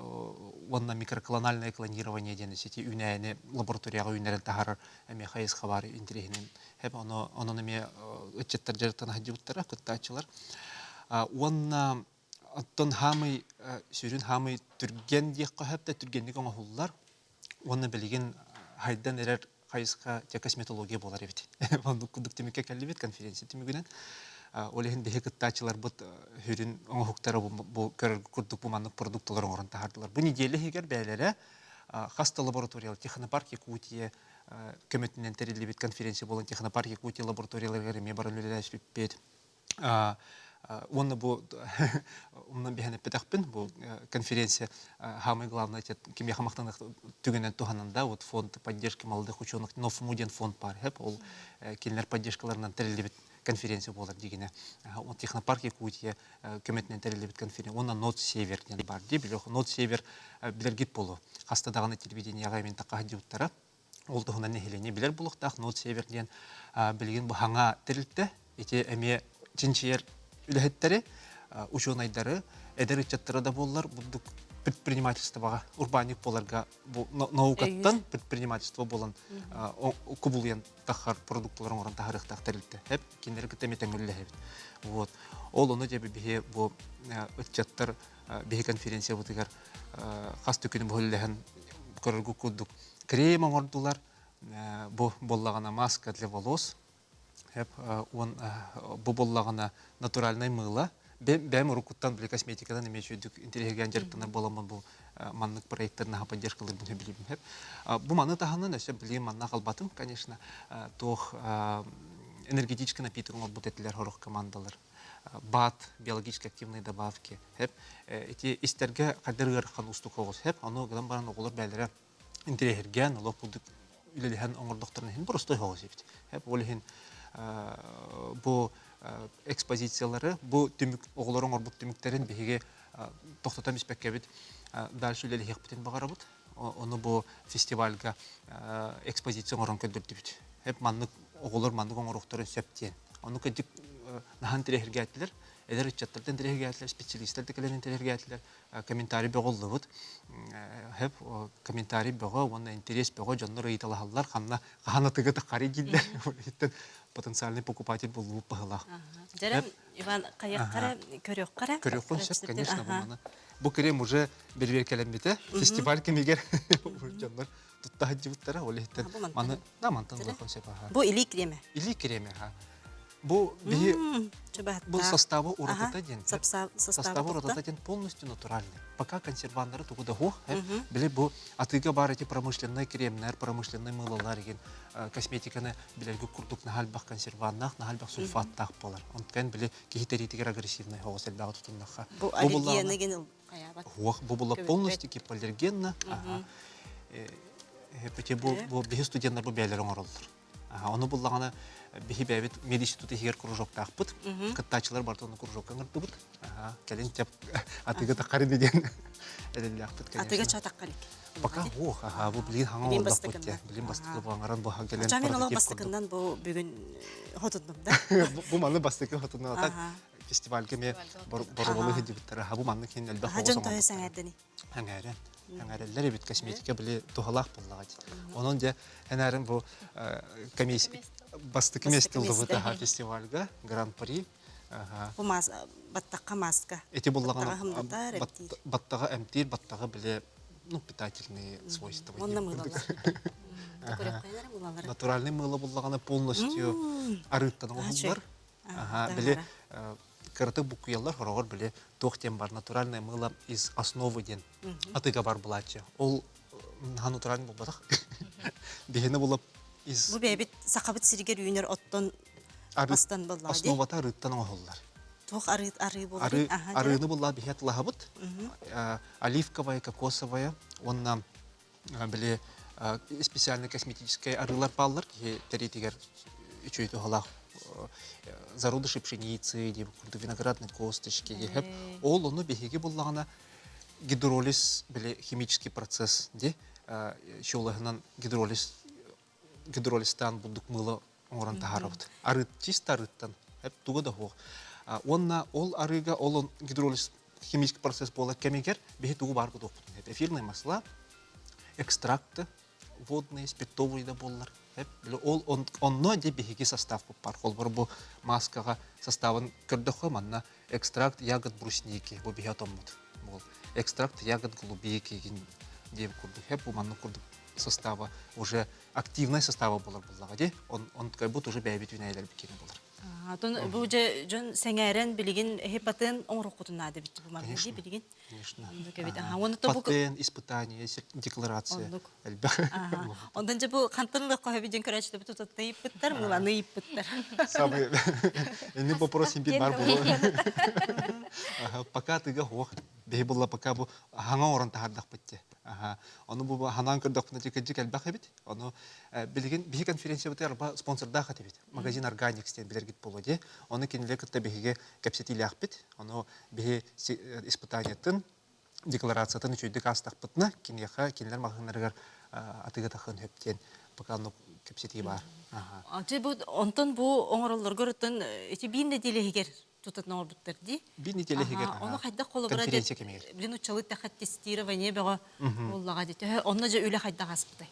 уонна микроклональное клонирование диэн сити үүнээйини лабораторияҕа үүннэрэн таһаарар эмиэ хайысха баар интэриэһинэн. Хэп, ону, онон эмиэ ыччаттар дьарыктана сылдьыбыттара, кыттааччылар. Уонна оттон хаамый сүрүн хаамый түргэн диэххэ сөп да түргэнник оҥоһуллар уонна билигин хайдан эрэр хайысха дьэ косметология буолар эбит. Оннук курдук түмүккэ кэллибит конференция түмүгүнэн. Ол иһин биһи кыттааччыларбыт сүрүн оҥоһуктара бу көрөр курдук бу маннык продукталар оҥорон таһаардылар. Бу неделя иһигэр бэйэлэрэ хас да лабораториялар Технопарк Якутия көмөтүнэн тэриллибит конференция буолан Технопарк Якутия лабораторияларыгар эмиэ баран үлэлээспиппит. Уонна бу умнан биһэн эппэтэхпин, бу конференция самый главный кимиэхэ махтаныах түгэнэн туһанан да, вот фонд поддержки молодых ученых НОФМУ диэн фонд бар, ол кинилэр поддержкаларынан тэриллибит конференция буолар дигинэ. Технопарк Якутия көмөтүнэн тэриллибит конференция. Уонна Нот Север диэн бар дии, Нот Север билэргит болу. Хаста даҕаны телевидениеҕа эмин такка сылдьыбыттара. Ол туһунан нэһилиэнньэ билэр буолуохтаах. Нот Север диэн билигин бу хаҥа тэрилтэ. Ити эмиэ чинчийэр үлэһиттэри, учуонайдары, эдэр ыччаттары да буоллар бурдук предпринимательствоҕа урбаанньык буоларга бу наукаттан предпринимательство буолан кубулуйан таххар продукталар оҥорон таһаарыахтаах тэрилтэ. Эп кинилэри кытта эмиэ тэҥҥэ Вот. Ол ону дьэ биһи бу ыччаттар биһи конференциябытыгар хас да күнү бу көрөргүт курдук крем оҥордулар. Бу буоллаҕына маска для волос. Уон бу буоллаҕына натуральнай мыыла. Бэйэм уруккуттан били косметикадан эмиэ үчүгүйдүк интэриэһиргээн дьарыктанар буоламмын бу маннык проекттарын наһаа поддержкалыырбын сөбүлүүбүн сөп. Бу маны таһынан өссө билигин манна халбатым, конечно, туох энергетический напиток оҥорбут этилэр сорох командалар. БАД, биологически активные добавки. Ити истэргэ хайдар ыарахан уустук оҕус. Ону гынан баран оҕолор бэйэлэрэ интэриэһиргээн, олох курдук үлэлэһэн оҥордохторун иһин боростуой оҕус эбит. Ол иһин бу экспозициялары, бу түмүк оҕолор оҥорбут түмүктэрин биһиги тохтотон испэккэбит дальше үлэлэһиэхпитин баҕарабыт. Ону бу фестивальга экспозиция оҥорон көрдөрдүбүт. Эп маннык оҕолор маннык оҥоруохтарын сөп диэн. Ону кырдьык наһаа интэриэһиргээтилэр. Эдэр ыччаттартан интэриэһиргээтилэр, специалистар да кэлэн интэриэһиргээтилэр. Комментарий бөҕө ыллыбыт. Хэп комментарий бөҕө уонна интерес бөҕө дьоннор ыйыталаһаллар. Ханна хаһан атыга таххарый дииллэр. Потенциальный покупатель буллубут баһылаах. Дьэрэ Иван хайаххара көрүөххэрэ. Көрүөххүн сөп, конечно, бу маны. Бу крем уже бэрбиэркэлэммитэ. Фестиваль кэмигэр дьоннор тутта сылдьыбыттара. Ол иһиттэн маны да мантан ылыаххын сөп аха. Бу илии кремэ. Илии кремэ аха. Бу биһи бу составы уратыта диэн. Составы уратыта диэн полностью натуральный. Пока консерваннары тугу да хуох. Били бу атыыга бар эти промышленный кремнэр, промышленный мылалар деген косметиканы билэргэ курдук наһаа элбэх консерваннаах, наһаа элбэх сульфаттаах буолар. Онтон били киһи тэриитигэр агрессивный оҕус элбэҕи тутуннахха. Бу аллергияны ген хайаабат. Хуох, бу була полностью гипоаллергенно. Ага. Бу бу биһи студенттар бу бэйэлэр оҥороллор. Ону буллаҕына биһи бэйэбит мединститут иһигэр кружоктаахпыт. Кыттааччылар барыта ону кружокка ыҥырдыбыт. Кэлин теп атыга таххарын диэн эрэллээхпит, конечно. Атыга ча таххарик. Пока ох, аха, бу билин хаҥа олордохпут те. Билин бастакы бу аңаран бу кэлэн Чамин олох бастакыннан бу бүгүн хотундум да. Бу маны бастакы хотунна так фестивальга ме бороболу хидибиттара. Бу манны кин элбэх оҕо Дьон тоһо сэҥээрдэни. Сэҥээрэн. Сэҥээрэллэр эбит косметика били туһалаах буоллаҕа дии. Онон дьэ энээрин бу комиссия бастакы месте ыллыбыт аха фестивальга гран-при. Бу баттахха маска. Эти буллаҕына баттаҕа эмтиир, баттаҕы били. ну, питательные свойства. Онно мыылалар. Натуральный мыло буллаҕына полностью арыыттан оҥоһуллар. Ага, били кыратык буккуйаллар хороҕор били туох диэн бар натуральное мыло из основы диэн атыга бар булааччы. Ол наһаа натуральный буолбатах. Биһини булап из Бу бэйэбит сахабыт сиригэр үүнэр оттон астан буоллаҕа дии. Основата арыыттан оҥоһуллар. Туох арыы арыы буолар? Арыыны буллаа биһи атылаһабыт. Оливковая, кокосовая уонна били специальный косметическай арыылар бааллар киһи тэриитигэр үчүгэй туһалаах зародыши пшеницы диэбит курдук виноградной косточки диэһэп ол ону биһиги буллаҕына гидролиз били химический процесс ди щелоһынан гидролиз гидролизтаан бурдук мыыла оҥорон таһаарабыт арыт чисто арыттан эп туга да суох уонна ол арыыга ол гидролиз химический процесс буолар кэмигэр биһи тугу баар кутуохпутун эфирные масла экстракты водные спиртовые да буоллар ол онно де биһиги составпыт бар холбор бу маскаҕа составын көрдөххө манна экстракт ягод брусники бу биһи отоммут бол экстракт ягод голубики диэн курдук хеп бу маннык курдук состава уже активнай состава болар буллаҕа ди он он бут уже бэйэбит үүнээйилэрбит киэнэ болар Атын бу же дьон сэҥээрэн билигин хепатын оҥороххутун наада бит бу манна ди билигин. Конечно. Патент, испытание, декларация элбэх. Онтон же бу хантан ылыахха хөбү дьон көрөөччүлэр тутатта ыйыппыттар, мыланы ыйыппыттар. Самый Эни вопрос импит бар болу. Пока тыга хуох. Биһи булла пока бу хаҥа оҥорон таһардахпыт те. Ону бу ханаан көрдөхпүнэ кырдьык элбэх эбит. Ону билигин биһи конференциябытыгар арба спонсордаах этибит. Магазин Органикс диэн билэргит буолуо дии. Ону кинилэр кытта биһиги кэпсэтиилээхпит. Ону биһи испытаниетын, декларациятын үчүгэйдик аастахпытына, киниэхэ кинилэр маҕаһыыннарыгар атыыга тахыан сөп диэн пока оннук кэпсэтии баар. Аты бу онтон бу оҥороллоргор оттон ити биир нэдиэлэ иһигэр тутатын оҥорбуттар дии. Биир нэдиэлэ иһигэр. Ону хайдах холобура конференция кэмигэр. Блин уччалы тэхэ тестирование бөҕө буоллаҕа дии. Төһө онно дьэ үлэ хайдах ааспытай?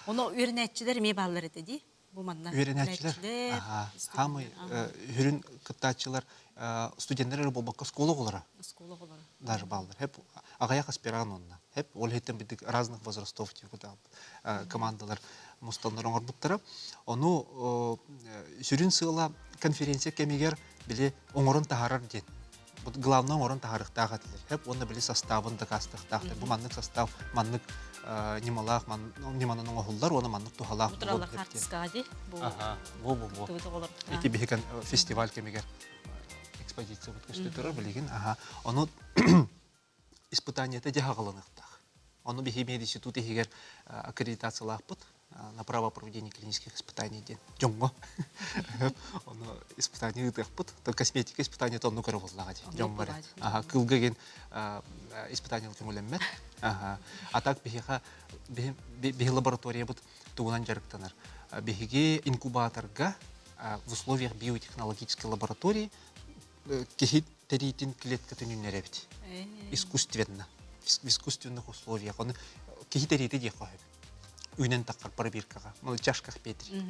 Ону үөрэнээччилэр эмиэ бааллар этэ дии. Бу манна. Үөрэнээччилэр. Хаамай хүрүн кыттааччылар студенттар эрэ буолбакка оскуола оҕолоро. Оскуола оҕолоро. Даже бааллар. Хеп аҕыйах аспирант онно. Хеп ол иһиттэн бидик разных возрастов типа командалар мустаннар оҥорбуттара. Ону сүрүн сыала конференция кэмигэр били оҥорон таһаарар диэн. Главное оҥорон таһаарыахтаах этилэр. Хэп уонна били составын дакаастыахтаахтар. Бу маннык состав маннык ньымалаах ньыманан оҥоһуллар уонна маннык туһалаах Тураллар хаартыскаҕа дии. Бу бу бу. Ити биһи фестиваль кэмигэр экспозициябыт көстө турар билигин. Аха. Ону испытаниета дьэ хаҕыланыахтаах. Ону биһи мединститут иһигэр аккредитациялаахпыт на право проведения клинических испытаний диэн дьоҥҥо. Ону испытание ыытыахпыт. То косметика испытаниета оннук эрэ буоллаҕа дии дьоҥҥо эрэ. Аха, кылга диэн испытание көҥүлэммэт. Аха. А так биһиэхэ биһи лабораториябыт тугунан дьарыктанар. Биһиги инкубаторга в условиях биотехнологической лаборатории киһи тэриитин клеткатын үүннэрэбит. Искусственно. В искусственных условиях. Оны киһи тэриитэ диэххэ сөп. Үүнэн таххар пробиркаҕа, чашках Петри.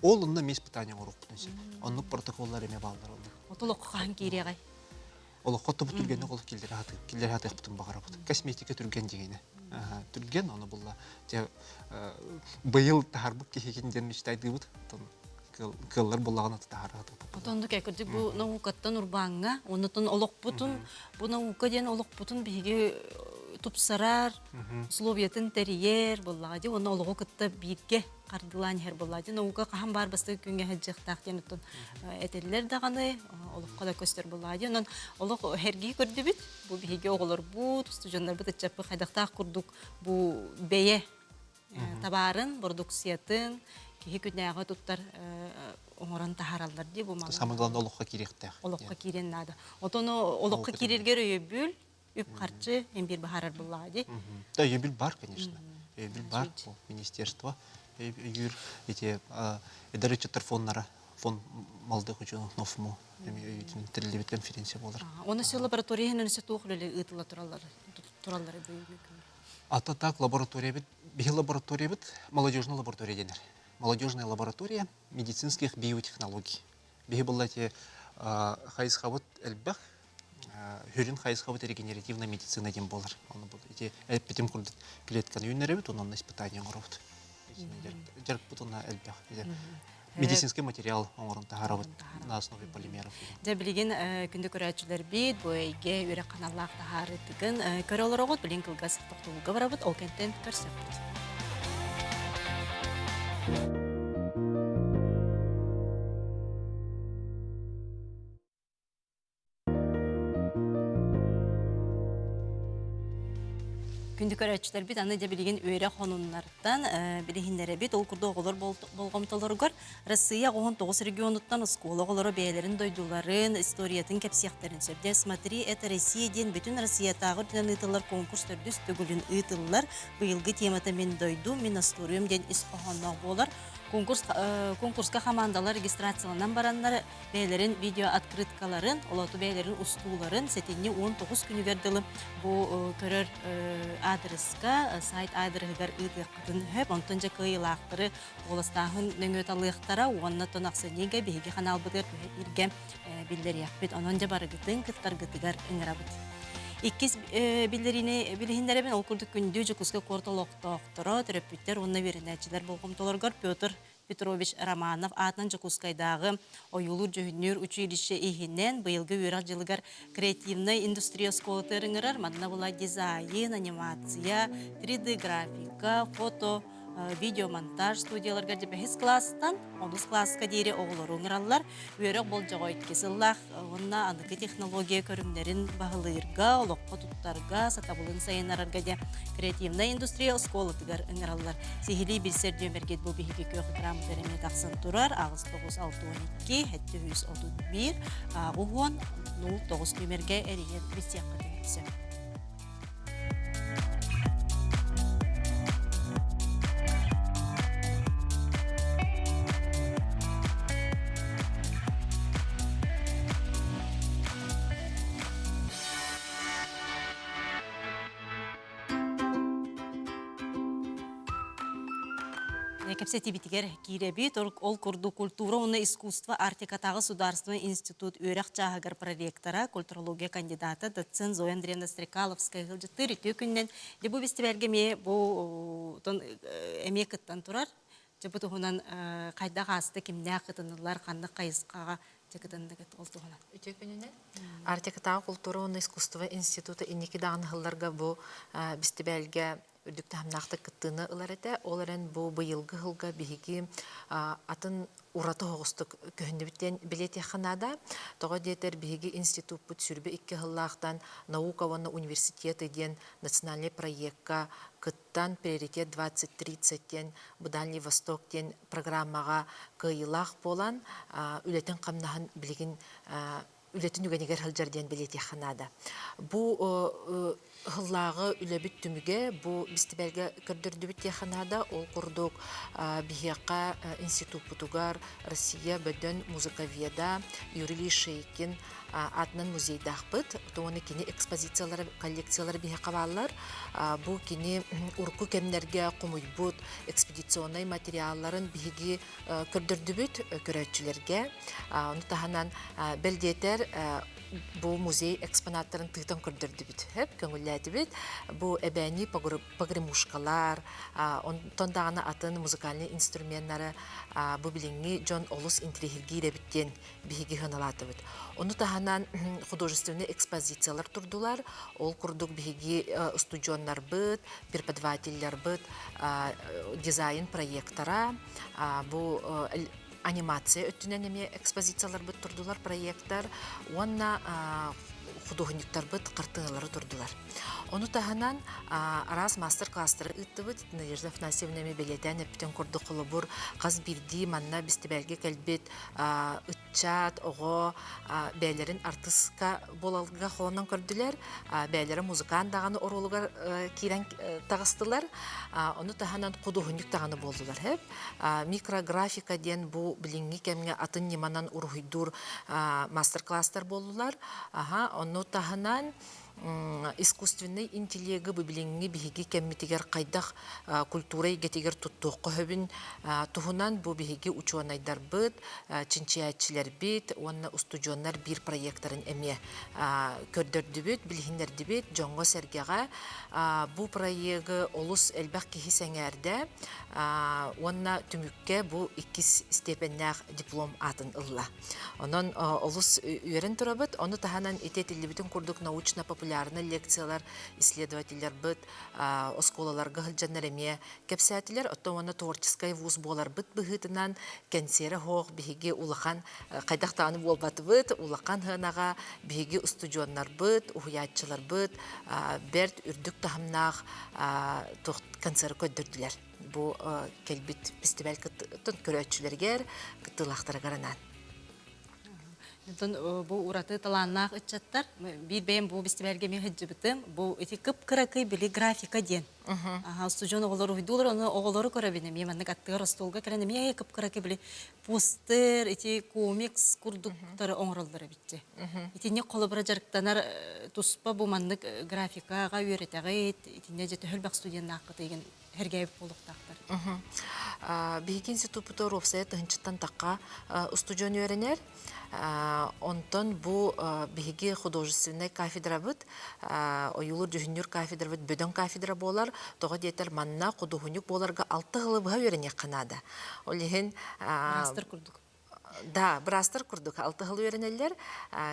Ол онно эмиэ испытание оҥоруохпутун сөп. Оннук протоколлар эмиэ бааллар онно. От олоххо хаһан киириэҕэй? Олоххо тобу түргэнник олох киллэрэ сатыыр, киллэрэ сатыахпытын баҕарабыт. Косметика түргэн дьиҥинэ. Түргэн, ону булла. Дьэ, быйыл таһарбыт киһигин диэн мечтайдыыбыт. Кыаллар буллаҕына таһара Отоннук кырдьык бу наукаттан урбааҥҥа, оннотон олохпутун, бу наука диэн олохпутун биһиги тупсарар, условиятын тэрийэр буоллаҕа дии, уонна олоҕу кытта бииргэ хардылаан иһэр буоллаҕа дии. Наука хаһан баар бастакы күҥҥэ сылдьыахтаах диэн оттон этэллэр даҕаны, олоххо да көстөр буоллаҕа дии. Онон олох эргии көрдүбүт. Бу биһиги оҕолорбут, устудьуоннарбыт ыччаппыт хайдахтаах курдук бу бэйэ табаарын, бородууксуйатын киһи күнээҕи туттар оҥорон таһаараллар дии бу маны. Самое главное олоххо киириэхтээх. Олоххо киириэн наада. Отон олоххо киирэргэр өйөбүл, үп-харчы эн биир баһаарар буллаҕа дии. Да, өйөбүл бар, конечно. Өйөбүл бар. Министерство өйүүр эти эдэр ыччаттар фонднара, фонд молодых ученых НОФМУ эми өйүүтүн тэриллибит конференция буолар. Оны все лаборатория иһин өссө туох үлэли ыытыла тураллар тураллар бүгүҥҥү күҥҥэ? Ата так лабораториябыт, биһи лабораториябыт молодежная лаборатория дэнэр. Молодежная лаборатория медицинских биотехнологий. Биһи была эти хайысхабыт элбэх. Хүрүн хайысхабыт регенеративная медицина диэн буолар. Оны бу ити эппитим курдук клетканы үүннэрэбит, онон испытание оҥоробут. Дьарыкпыт онно элбэх. Медицинский материал оҥорон таһаарабыт на основе полимеров. Дьэ билигин күндү көрөөччүлэрбит бу эйгэ үөрэх ханаллаах таһаарыытыгын көрө олороҕут. Билин кылгас тохтобулга барабыт, ол кэнтэн көрсөппүт. Күндү көрөөччүлэрбит аны дьэ билигин үөрэх хонуннартан билиһиннэрэбит. Ол курдук оҕолор болҕомтолоругар Россия 19 регионуттан оскуола оҕолоро бэйэлэрин дойдуларын историятын кэпсиэхтэрин сөп. Дьэ, «Смотри, это Россия» диэн бүтүн Россиятааҕы үрдүнэн ыытыллар конкурс төрдүс төгүлүн ыытыллар. Быйылгы темата «Мин дойдум, мин историям» диэн ис хоһоонноох буолар. Конкурс, конкурска хамаандалар регистрацияланан бараннар бэйэлэрин видеооткрыткаларын, олоту бэйэлэрин устууларын сэтинньи 19 күнүгэр дылы бу көрөр аадырыска, сайт аадырыһыгар ыытыаххытын сөп. Онтон дьэ кыайыылаахтары куоластааһын нөҥүө талыахтара уонна тон ахсынньыга биһиги ханаалбытыгар түһэ биллэриэхпит. Онон дьэ барыгытын кыттаргытыгар ыҥырабыт. Иккис биллэриини билиһиннэрэбин. Ол курдук күндү Дьокуускай куорат олохтоохторо, төрөппүттэр уонна үөрэнээччилэр болҕомтолоругар Петр Петрович Романов аатынан Дьокуускайдааҕы ойуулуур-дьүһүннүүр училище иһинэн быйылгы үөрэх дьылыгар креативнай индустрия оскуолатыгар ыҥырар. Манна була дизайн, анимация, 3D-графика, фото, видеомонтаж студияларга бэһис класстан онус класска диэри оҕолору ыҥыраллар. Үөрэх болдьоҕо икки сыллаах уонна аныгы технология көрүҥнэрин баһылыырга, олоххо туттарга, сатабылын сайыннарарга диэн креативнай индустрия оскуолатыгар ыҥыраллар. Сиһилии билсэр нүөмэргит бу биһиги күөх экран эмиэ тахсан турар 8 9 62 731 10 09 нүөмэргэ эрийэн билсиэххитин сөп. Кэпсэтиибитигэр киирэбит. Ол курдук культура уонна искусство Арктикатааҕы судаарыстыбаннай институт үөрэх чааһыгар проректора, культурология кандидата, доцент Зоя Андреевна Стрекаловская ыалдьыттыыр үтүө күнүнэн. Дьэ бу бэстибээлгэ эмиэ бу эмиэ кыттан турар. Дьэ бу туһунан хайдах ааста, кимнээх кытыннылар, ханнык хайысхаҕа дьэ кытынныгыт ол туһунан. Үтүө күнүнэн. Арктикатааҕы култуура уонна искусство института инники даҕаны сылларга бу бэстибээлгэ үрдүк таһымнаахтык кыттыыны ылар этэ. Ол эрэн бу быйылгы сылга биһиги атын ураты оҕустук көһүннүбүт диэн билиэтиэххэ наада. Тоҕо диэтэр биһиги институппут сүрбэ икки сыллаахтан наука уонна университеты диэн национальный проекка кыттан приоритет 2030 диэн бу Дальний Восток диэн программаҕа кыайыылаах буолан үлэтин хамнаһын билигин үлэтин үгэнигэр сылдьар диэн бэлиэтиэххэ наада. Бу сыллааҕы үлэбит түмүгэ бу бэстибээлгэ көрдөрдүбүт диэххэ наада. Ол курдук биһиэхэ институппутугар Россия бөдөн музыковеда Юрий Шейкин аатынан музейдаахпыт. Уонна кини экспозициялары, коллекциялары биһиэхэ бааллар. Бу кини урукку кэмнэргэ хомуйбут экспедиционнай материалларын биһиги көрдөрдүбүт көрөөччүлэргэ. Ону таһынан бэл диэтэр бу музей экспонаттарын тыытан көрдөрдүбүт. Хөп көҥүллээтибит. Бу эбээни погремушкалар, онтон даҕаны атын музыкальный инструменнары бу билиҥҥи дьон олус интириэһиргиир эбит диэн биһиги сыаналаатыбыт. Ону таһынан художественный экспозициялар турдулар. Ол курдук биһиги устудьуоннарбыт, преподавателлэрбит дизайн проектора, бу анимация өттүнэн эмиэ экспозицияларбыт турдулар, проектор уонна худуоһунньуктарбыт хартыыналары турдулар. Ону таһынан араас мастер-класстары ыыттыбыт. Надежда Афанасьевна эмиэ бэлиэтээн эппитин курдук холобур хас биирдии манна бэстибээлгэ кэлбит ыччат, оҕо бэйэлэрин артыска буолалга холонон көрдүлэр, бэйэлэрэ музыкант даҕаны оруолугар киирэн таҕыстылар, ону таһынан худуоһунньук даҕаны буоллулар. Микрографика диэн бу билиҥҥи кэмҥэ атын ньыманан уруһуйдуур мастер-класстар буоллулар. Ону таһынан Искусственнай интеллеги бу билиҥҥи биһиги кэммитигэр хайдах культура эйгэтигэр туттуохха сөбүн туһунан бу биһиги учуонайдарбыт, чинчийээччилэрбит уонна устудьуоннар биир проектарын эмиэ көрдөрдүбүт, билиһиннэрдибит дьоҥҥо-сэргэҕэ. Бу проегы олус элбэх киһи сэҥээрдэ уонна түмүккэ бу иккис степеннээх диплом аатын ылла. Онон олус үөрэн турабыт. Ону таһынан ити этиллибитин курдук научно-популярнай лекциялар исследователлэрбит оскуолаларга сылдьаннар эмиэ кэпсээтилэр. Оттон уонна творческай вуз буоларбыт быһыытынан кэнсиэрэ суох биһиги улахан хайдах даҕаны буолбатыбыт. Улахан сыанаҕа биһиги устудьуоннарбыт, уһуйааччыларбыт бэрт үрдүк таһымнаах концерт көрдөрдүлэр. Бу кэлбит фестиваль кыттын көрөөччүлэригэр, кыттыылаахтарыгар анаан. Онтон бу ураты талааннаах ыччаттар биир бэйэм бу бэстибээлгэ эмиэ сылдьыбытым. Бу ити кып-кыракый били графика диэн. Устудьуон оҕолор уһуйдуулар, ону оҕолору көрөбүн эмиэ маннык аттыгар остуолга кэлэн эмиэ кып-кыракый били постер, ити комикс курдуктары оҥороллор эбит. Итинник холобура дьарыктанар туспа бу маннык графикаҕа үөрэтэҕит, итиннэ дьэ төһө элбэх студеннааххытый деген сэргээбит буолуохтаахтар. Биһиги институппутугар уопсайа тыһынчыттан тахха устудьуон үөрэнэр. Онтон бу биһиги художественнай кафедрабыт, ойуулуур-дьүһүннүүр кафедрабыт бөдөҥ кафедра буолар. Тоҕо диэтэр манна худуоһунньук буоларга алта сылы быһа үөрэниэххэ наада. Ол иһин Маастар курдук. Да, быраастар курдук алта сыл үөрэнэллэр.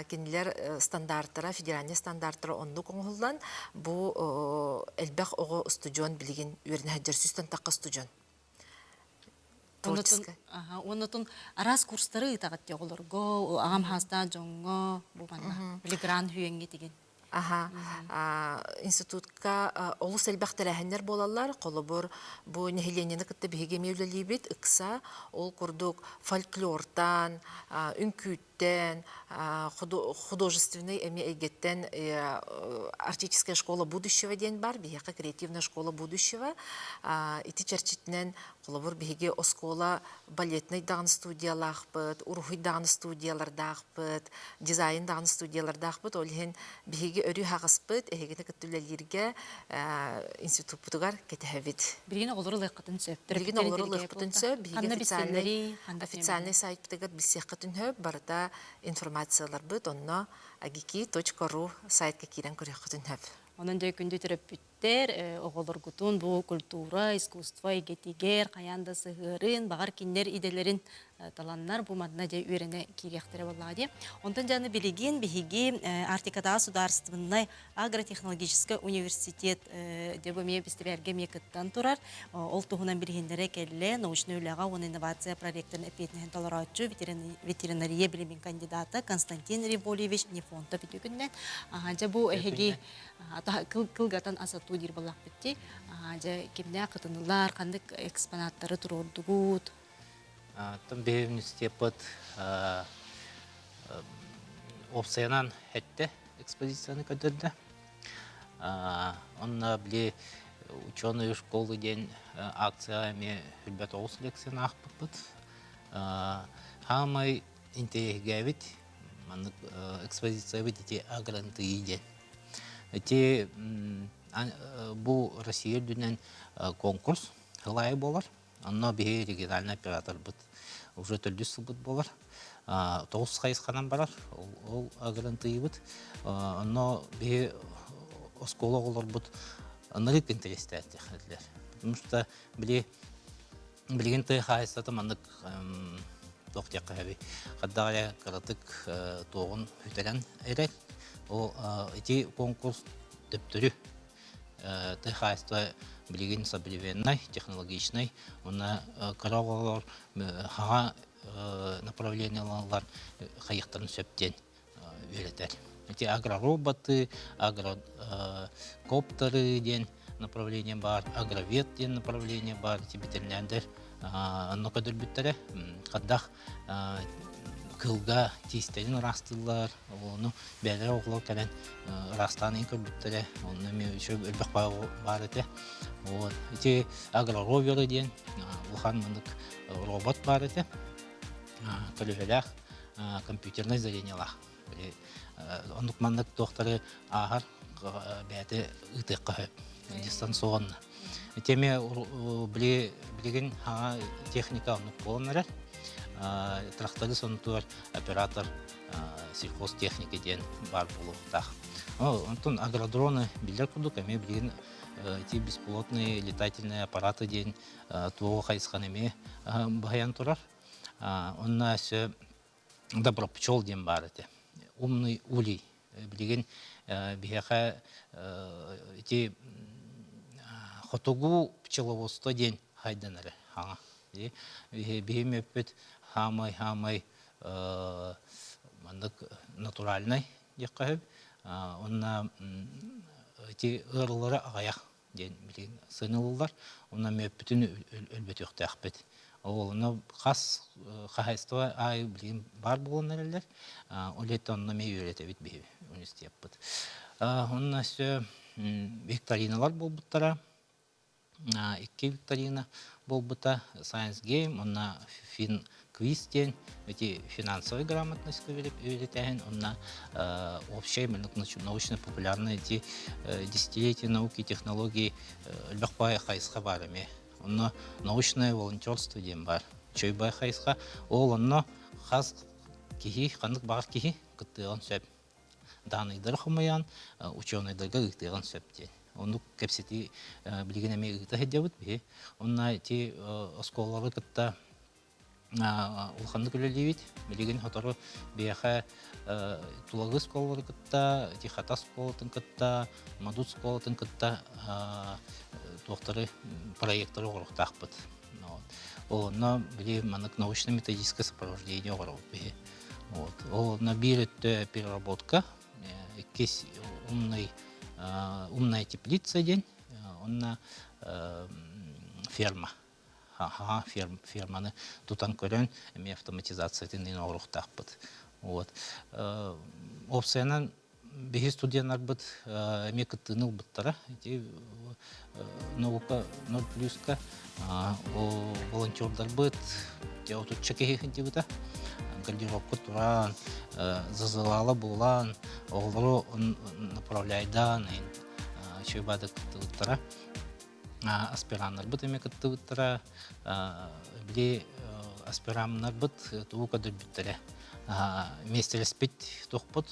Кинилэр стандартара, федеральнай стандартара оннук оҥоһуллан, бу элбэх оҕо устудьуон билигин үөрэнэ сылдьар, сүүстэн тахха устудьуон. Творческай. Оннотун араас курстары ыытаҕыт дии оҕолорго, аҕам хаастаах дьоҥҥо, бу манна Легран хүөҥҥэ тигин. Аха. Институтка олус элбэх тэрээһиннэр буолаллар. Холобур, бу нэһилиэнньэни кытта биһиги эмиэ үлэлиибит. Ыкса ол курдук фольклортан, үҥкүүттэн, художественный эмиэ эйгэттэн Арктическая школа будущего диэн бар. Биһиэхэ креативная школа будущего. Ити чэрчитинэн, холобур, биһиги оскуола балетнай даҕаны студиялаахпыт, уруһуй даҕаны студиялардаахпыт, дизайн даҕаны студиялардаахпыт. Ол иһин биһиги өрүү аһаҕаспыт, эһигини кытта үлэлииргэ институппутугар кэтэһэбит. Билигин оҕолору ылыаххытын сөп. Билигин оҕолору ылыахпытын сөп. Биһиги официальный, официальный сайтпытыгар билсиэххитин сөп. Барыта информацияларбыт онно agiki.ru сайтка киирэн көрүөххүтүн сөп. Онон дьэ күндү төрөппүт төрөппүттэр оҕолоргутун бу культура, искусство эйгэтигэр хайаан да сыһыарын, баҕар кинилэр идэлэрин таланнар бу манна дьэ үөрэнэ киириэхтэрэ буоллаҕа дии. Онтон дьаны билигин биһиги Арктикатааҕы судаарыстыбаннай агротехнологическай университет дьэ бу эмиэ бэстибээлгэ эмиэ кыттан турар. Ол туһунан билиһиннэрэ кэллэ научнай үлэҕэ уонна инновация проректорын эппиэтинэһин толорооччу ветеринария билимин кандидата Константин Револьевич Нефонтов үтүө күнүнэн. Дьэ бу эһиги кылгатан асатуу диир буоллахпыт дии. Дьэ кимнээх кытынылар, ханнык экспонаттары туруордугут? Оттон биһиги университеппыт уопсайынан эттэ экспозицияны көрдөрдө. Онно били ученые школы диэн акция эмиэ үрбэт оҕус лекцияны аахпыппыт. Хаамай интэриэһиргээбит маннык экспозициябыт ити агрантыйыы диэн. Ити бу Россия үрдүнэн конкурс сыл буолар. Онно биһи региональный операторбыт уже төрдүс сылбыт буолар. Тоҕус хайысханан барар. Ол агрантыйыбыт. Онно биһи оскуола оҕолорбут ынырык интэриэстээхтэр этилэр. Потому что били билигин тыа хаһаайыстыбата маннык туох диэххэ сөбүй хайдах эрэ кыратык туоҕун сүтэрэн эрэр ол ити конкурс төптөрү тыа хаһаайыстыба билигин современнай технологичнай уонна кыра оҕолор хаҥа направлениелалар хайыахтарын сөп диэн үөрэтэр. Ити агророботы, агрокоптеры диэн направление баар, агровет диэн направление баар, ити битэрнээндэр онно көдөрбүттэрэ. Хаддах кылга тиистэрин ыраастыыллар, ону бэйэлэрэ оҕолор кэлэн ыраастаан көрбүттэрэ, онно эмиэ үчүгэй элбэх баар этэ. Вот. Ити агророверы диэн улахан маннык робот баар этэ. Көлүөһэлээх компьютернай зрениелаах. Оннук маннык туохтары ааһар. бэйэтэ ыытыахха сөп дистанционно. Ити эмиэ били билигин хаҥа техника оннук буолан эрэр. Тракторист онтугар оператор сельхозтехника диэн баар буолуохтаах. Онтон агродроны биллэр курдук эмиэ билигин ити беспилотные летательные аппараты диэн туоҕу хайысханы эмиэ баһыйан турар. Онно өссө добропчел диэн баар этэ. Умный улей. Билигин биһиэхэ ити хотугу пчеловодство диэн хайдан эрэ хаҥа. Биһи мүөппүт хаамай-хаамай маннык натуральнай диэххэ сөп. Онно ити ыарыылара аҕыйах диэн билигин сыаналыыллар. Онно мүөппүтүн өлбөтүөхтээхпит. Ол онно хас хаһаайыстыба аайы билигин баар буолан эрэллэр. Ол иһиттэн онно эмиэ үөрэтэбит биһиги университеппыт. Онно өссө викториналар буолбуттара. Икки викторина буолбута Science Game уонна Фин квиз диэн эти финансовой грамотность үөрэтээһин уонна общай научно-популярные эти десятилетия науки и технологий элбэх баай хайысха баар эмиэ. Онно научное волонтерство диэн баар. Үчүгэй баай хайысха. Ол онно хас киһи, ханнык баҕар киһи кыттыаҕын сөп. Даанайдары хомуйан ученайдарга ыытыаҕын сөп диэн. Оннук кэпсэтии билигин эмиэ ыыта сылдьабыт биһи. Онно ити оскуолалары кытта улаханнык үлэлиибит. Билигин сотору биһиэхэ Тулагы оскуолалары кытта, ити Хатас оскуолатын кытта, Модут оскуолатын кытта туохтары проектары оҥоруохтаахпыт. Ол онно били маннык научно-методическое сопровождение оҥоробут биһи. Вот. Ол онно биир өттө переработка, иккис умный умная теплица диэн, онно ферма. Аха, ферманы тутан көрөн, эмиэ автоматизациятын оҥоруохтаахпыт. Вот. Опциянан биһи студеннарбыт эмиэ кыттыыны ылбыттара. Ити наука 0 плюска волонтердарбыт отучча киһи сылдьыбыта. Гардеробка туран, зазывала буолан, оҕолору направляйдаан, үчүгэй баада кыттыбыттара. Аспираннарбыт эмиэ кыттыбыттара. Били аспираннарбыт тугу көрдөрбүттэрэ. Миэстэлэспит туохпут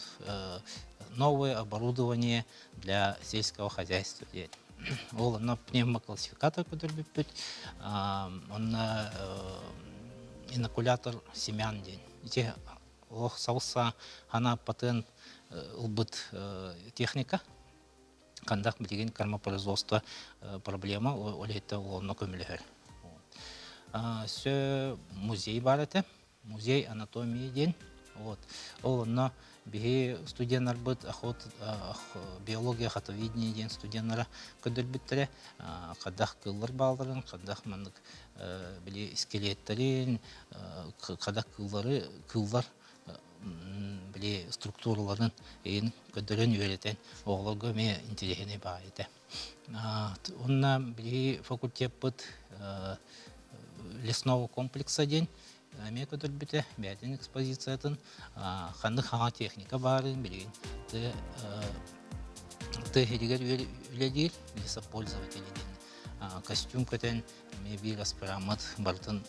новое оборудование для сельского хозяйства диэн. Ол онно пневмоклассификатор көрдөрбүппүт. Онно инокулятор семян диэн. Ити олох сабыс-саҥа ханааппатын ылбыт техника. Хандах билигин кормопроизводство проблема ол иһиттэн онно көмөлөһөр. Өссө музей бар этэ. Музей анатомии диэн. Вот. Ол онно биһи студеннарбыт охот биология хатовидение диэн студеннара көрдөрбүттэрэ. Хадах кыыллар баалларын, хадах маннык били скелеттерин, хадах кыыллары кыыллар били структураларын иһин көрдөрөн үөрэтэн оҕолорго эмиэ интэриэһинэй баҕайы этэ. Уонна биһиги факультеппыт лесного комплекса диэн эмиэ көтөрбүтэ бэйэтин экспозициятын ханнык хаҥа техника баарын билигин тыа иһигэр үлэлиир лесопользователи диэн костюм көтөн эмиэ биир аспираммыт барытын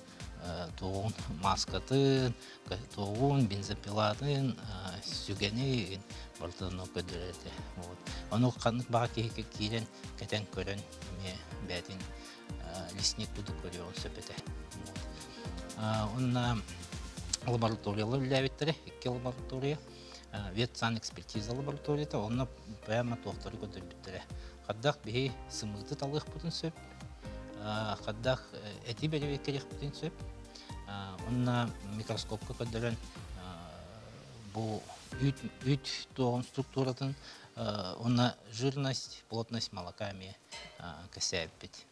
туоҕун мааскатын, туоҕун, бензопилатын, сүгэни барытын көрдөрөр этэ. Вот. Ону ханнык баҕа киһи киирэн кэтэн көрөн эмиэ бэйэтин лесник курдук көрүөҕүн сөп этэ. Вот. Онно лабораториялар үлэлээбиттэрэ, икки лаборатория. Ветсанэкспертиза лабораторията, онно прямо туохтары көрдөрбүттэрэ. Хардах биһи сымыыты талыахпытын сөп, хардах эти бэрэбиэркэлиэхпитин сөп. Онно микроскопка көрдөрөн бу үүт, үүт туоҕун структуратын, онно жирность, плотность молока эмиэ кэсээбиппит.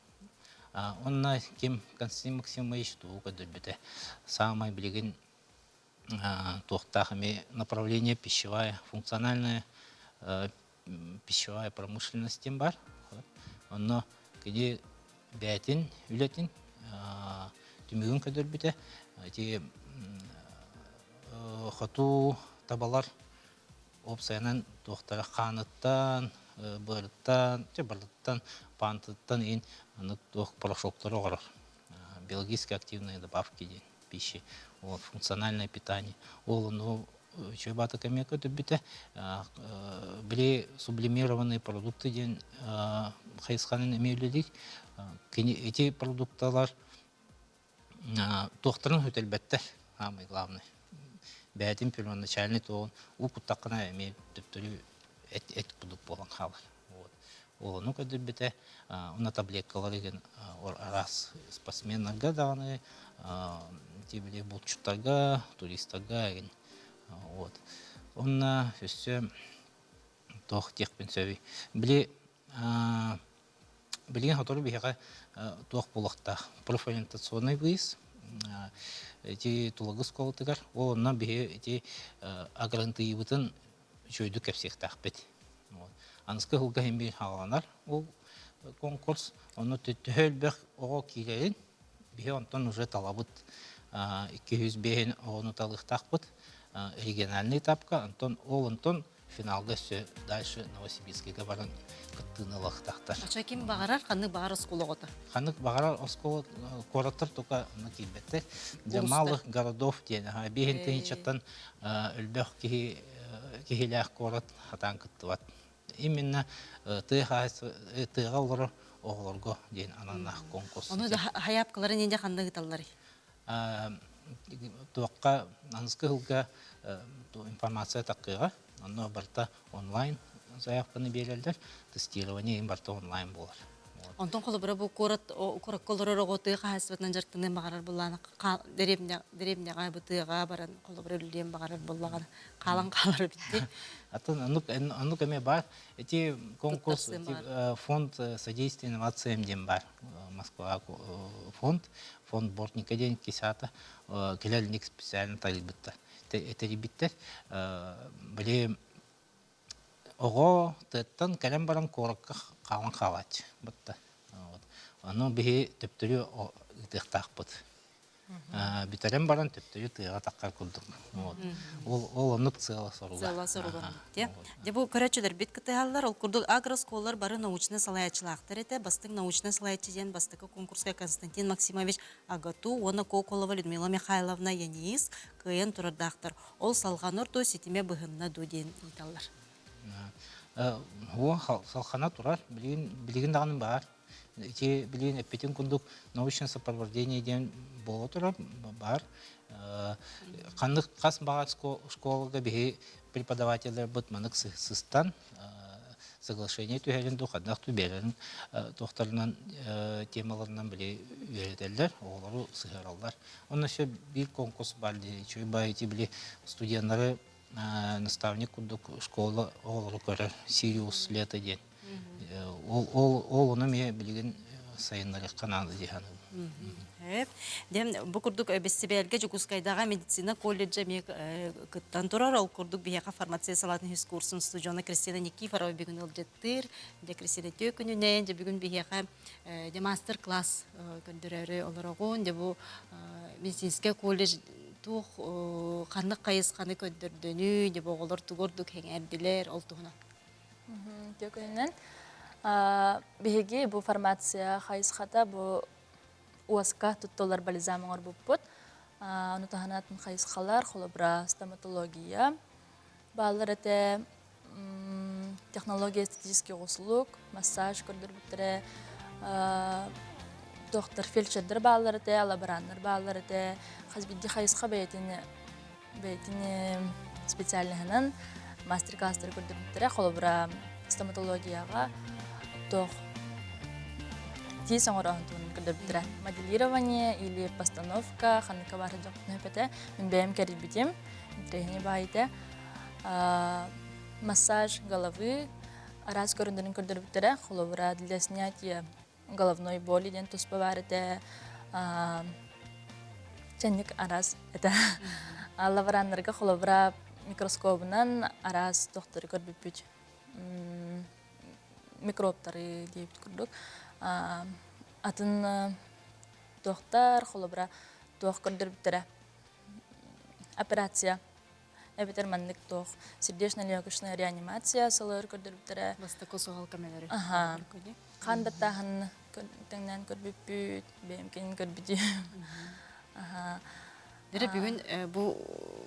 Онно ким Константин Максимович тугу көрдөрбүтэ. Саамай билигин туохтаах эмиэ направление пищевая, функциональная пищевая промышленность диэн баар. Онно кини бэйэтин үлэтин түмүгүн көрдөрбүтэ. Ити хоту табалар уопсайынан туохтара хааныттан, быарыттан, барыттан, паантыттан иин аны туох порошоктары оҥорор. Биологически активные добавки диэн пищи, вот, функциональное питание. Ол ону үчүгэй баатык эмиэ көтүрбүтэ. Били сублимированные продукты диэн хайысханан эмиэ үлэлиир. Кини ити продукталар туохтарын сүтэрбэттэр, самое главное. Бэйэтин первоначальный туоҕун уу куттаххына эмиэ төптөрү эт, эт курдук буолан хаалар. Вот. Ол ону көрдөрбүтэ, уонна таблеткалар игин араас спортсменнарга даҕаны, били булчуттарга, туристарга игин. Вот. Онно өссө туох диэхпин сөбүй. Били билигин сотору биһиэхэ туох буолуохтаах профориентационный выезд ити Тулагы оскуолатыгар ол онно биһи ити агрантыйыбытын үчүгэйдик кэпсиэхтээхпит. Аныскы сылга иһин биир хааланар ол конкурс. Онно төһө элбэх оҕо киирэрин биһи онтон уже талабыт 205 оҕону талыахтаахпыт региональный этапка. Онтон ол онтон финалга өссө дальше Новосибирскайга баран кыттыыны ылыахтаахтар. Очо ким баҕарар, ханнык баҕар оскуола оҕото? Ханнык баҕарар оскуола куораттар тука киирбэттэр. Для малых городов диэн биэһин тыһыынчаттан элбэх киһи киһилээх куорат хатаан кыттыбат. Именно тыа тыаҕа олорор оҕолорго диэн аналлаах конкурс. Ону да хайаапкаларын инде ханна ыыталларый? Туохха аныскы сылга информация таккыаҕа, онно барыта онлайн заявканы биэрэллэр, тестирование барыта онлайн буолар. Онтон холобура бу куорат куоракка олорор оҕо тыа хаһаайыстыбатынан дьарыктаныан баҕарар буоллаҕына дэриэбинэ дэриэбинэҕэ бу тыаҕа баран холобура үлэлиэн баҕарар буоллаҕына хаалан хаалар эбит Атын оннук оннук эмиэ баар. Эти конкурс фонд содействия инновациям диэн баар. Москва фонд, фонд Бортника диэн кисата кэлэлник специально тарыйбыттар. Тэрийбиттэр. Били Оҕо тыаттан кэлэн баран куоракка хаалан хаалааччы батта. Ону биһи төптөрү ыытыахтаахпыт. Бүтэрэн баран төптөрү тыаҕа таххар курдук. Вот. Ол, ол оннук сыала соруга. Сыала соруга. Дьэ бу көрөөччүлэрбит кытыһаллар. Ол курдук агроскуоллар бары научнай салайааччылаахтар этэ. Бастыҥ научнай салайааччы диэн бастакы конкурска Константин Максимович АГАТУ уонна Коколова Людмила Михайловна Яниис кыайан турардаахтар. Ол салҕанар дуо, ситимэ быһынна дуо диэн ыйыталлар. Уо салхана турар, билигин билигин даҕаны баар. Ити билигин эппитин курдук научное сопровождение диэн буола турар баар. Ханнык хас баҕар школага биһи преподавателлэрбит манык сыстан соглашение түһэрин дуу ханнык ту биэрэрин туохтарынан темаларынан били үөрэтэллэр, оҕолору сыһыараллар. Онно өссө биир конкурс баар дии. Үчүгэй баҕайы ити били студеннары наставник курдук школа оҕолору көрөр Сириус лето диэн. Ол, ол, ол ону эмиэ билигин сайыннарыахха наада дии саныыбын. Дем бу курдук бэстибээлгэ Дьокуускайдааҕы медицина колледжа эмиэ кыттан турар. Ол курдук биһиэхэ фармация салаатын үһүс курсун студена Кристина Никифорова бүгүн ыалдьыттыыр. Дьэ Кристина үтүө күнүнэн, дьэ бүгүн биһиэхэ дьэ мастер-класс көрдөрөөрү олороҕун. Дьэ бу медицинскэй колледж туох ханнык хайысханы көрдөрдөнүй, дьэ бу оҕолор тугу ордук сэҥээрдилэр, ол туһунан. Үтүө күнүнэн. Биһиги бу фармация хайысхата бу уоска туттуллар бальзам оҥорбуппут. Ону таһынан атын хайысхалар, холобура, стоматология бааллар этэ, технология эстетический услуг, массаж көрдөрбүттэрэ, доктор фельдшердэр бааллар этэ, лабораннар бааллар этэ. Хас биирдии хайысха бэйэтин бэйэтин специальноһынан мастер-класстары көрдөрбүттэрэ. Холобура, стоматологияҕа туох тиис оҥорооһун туһунан көрдөрбүттэрэ. Моделирование или постановка ханныка баар дьохтун өпөтө. Мин бэйэм кэрийбитим. Интэриэһинэй баайыта. Массаж головы араас көрүҥнэрин көрдөрбүттэрэ. Холобура, для снятия головной боли диэн туспа баар этэ. Чэнник араас этэ. Лабораннарга холобура микроскобунан араас тохтору көрбүппүт. Микробтары диэбит курдук. Атын туохтар, холобура, туох көрдөрбүттэрэ. Операция. Эбэтэр маннык туох сердечно-легочная реанимация сылыгар көрдөрбүттэрэ. Бастакы суһал көмөлөрү. Аха. Хаан баттааһын тэҥнээн көрбүппүт, бэйэм кэнин көрбүтүм. Аха. Дэрэ бүгүн бу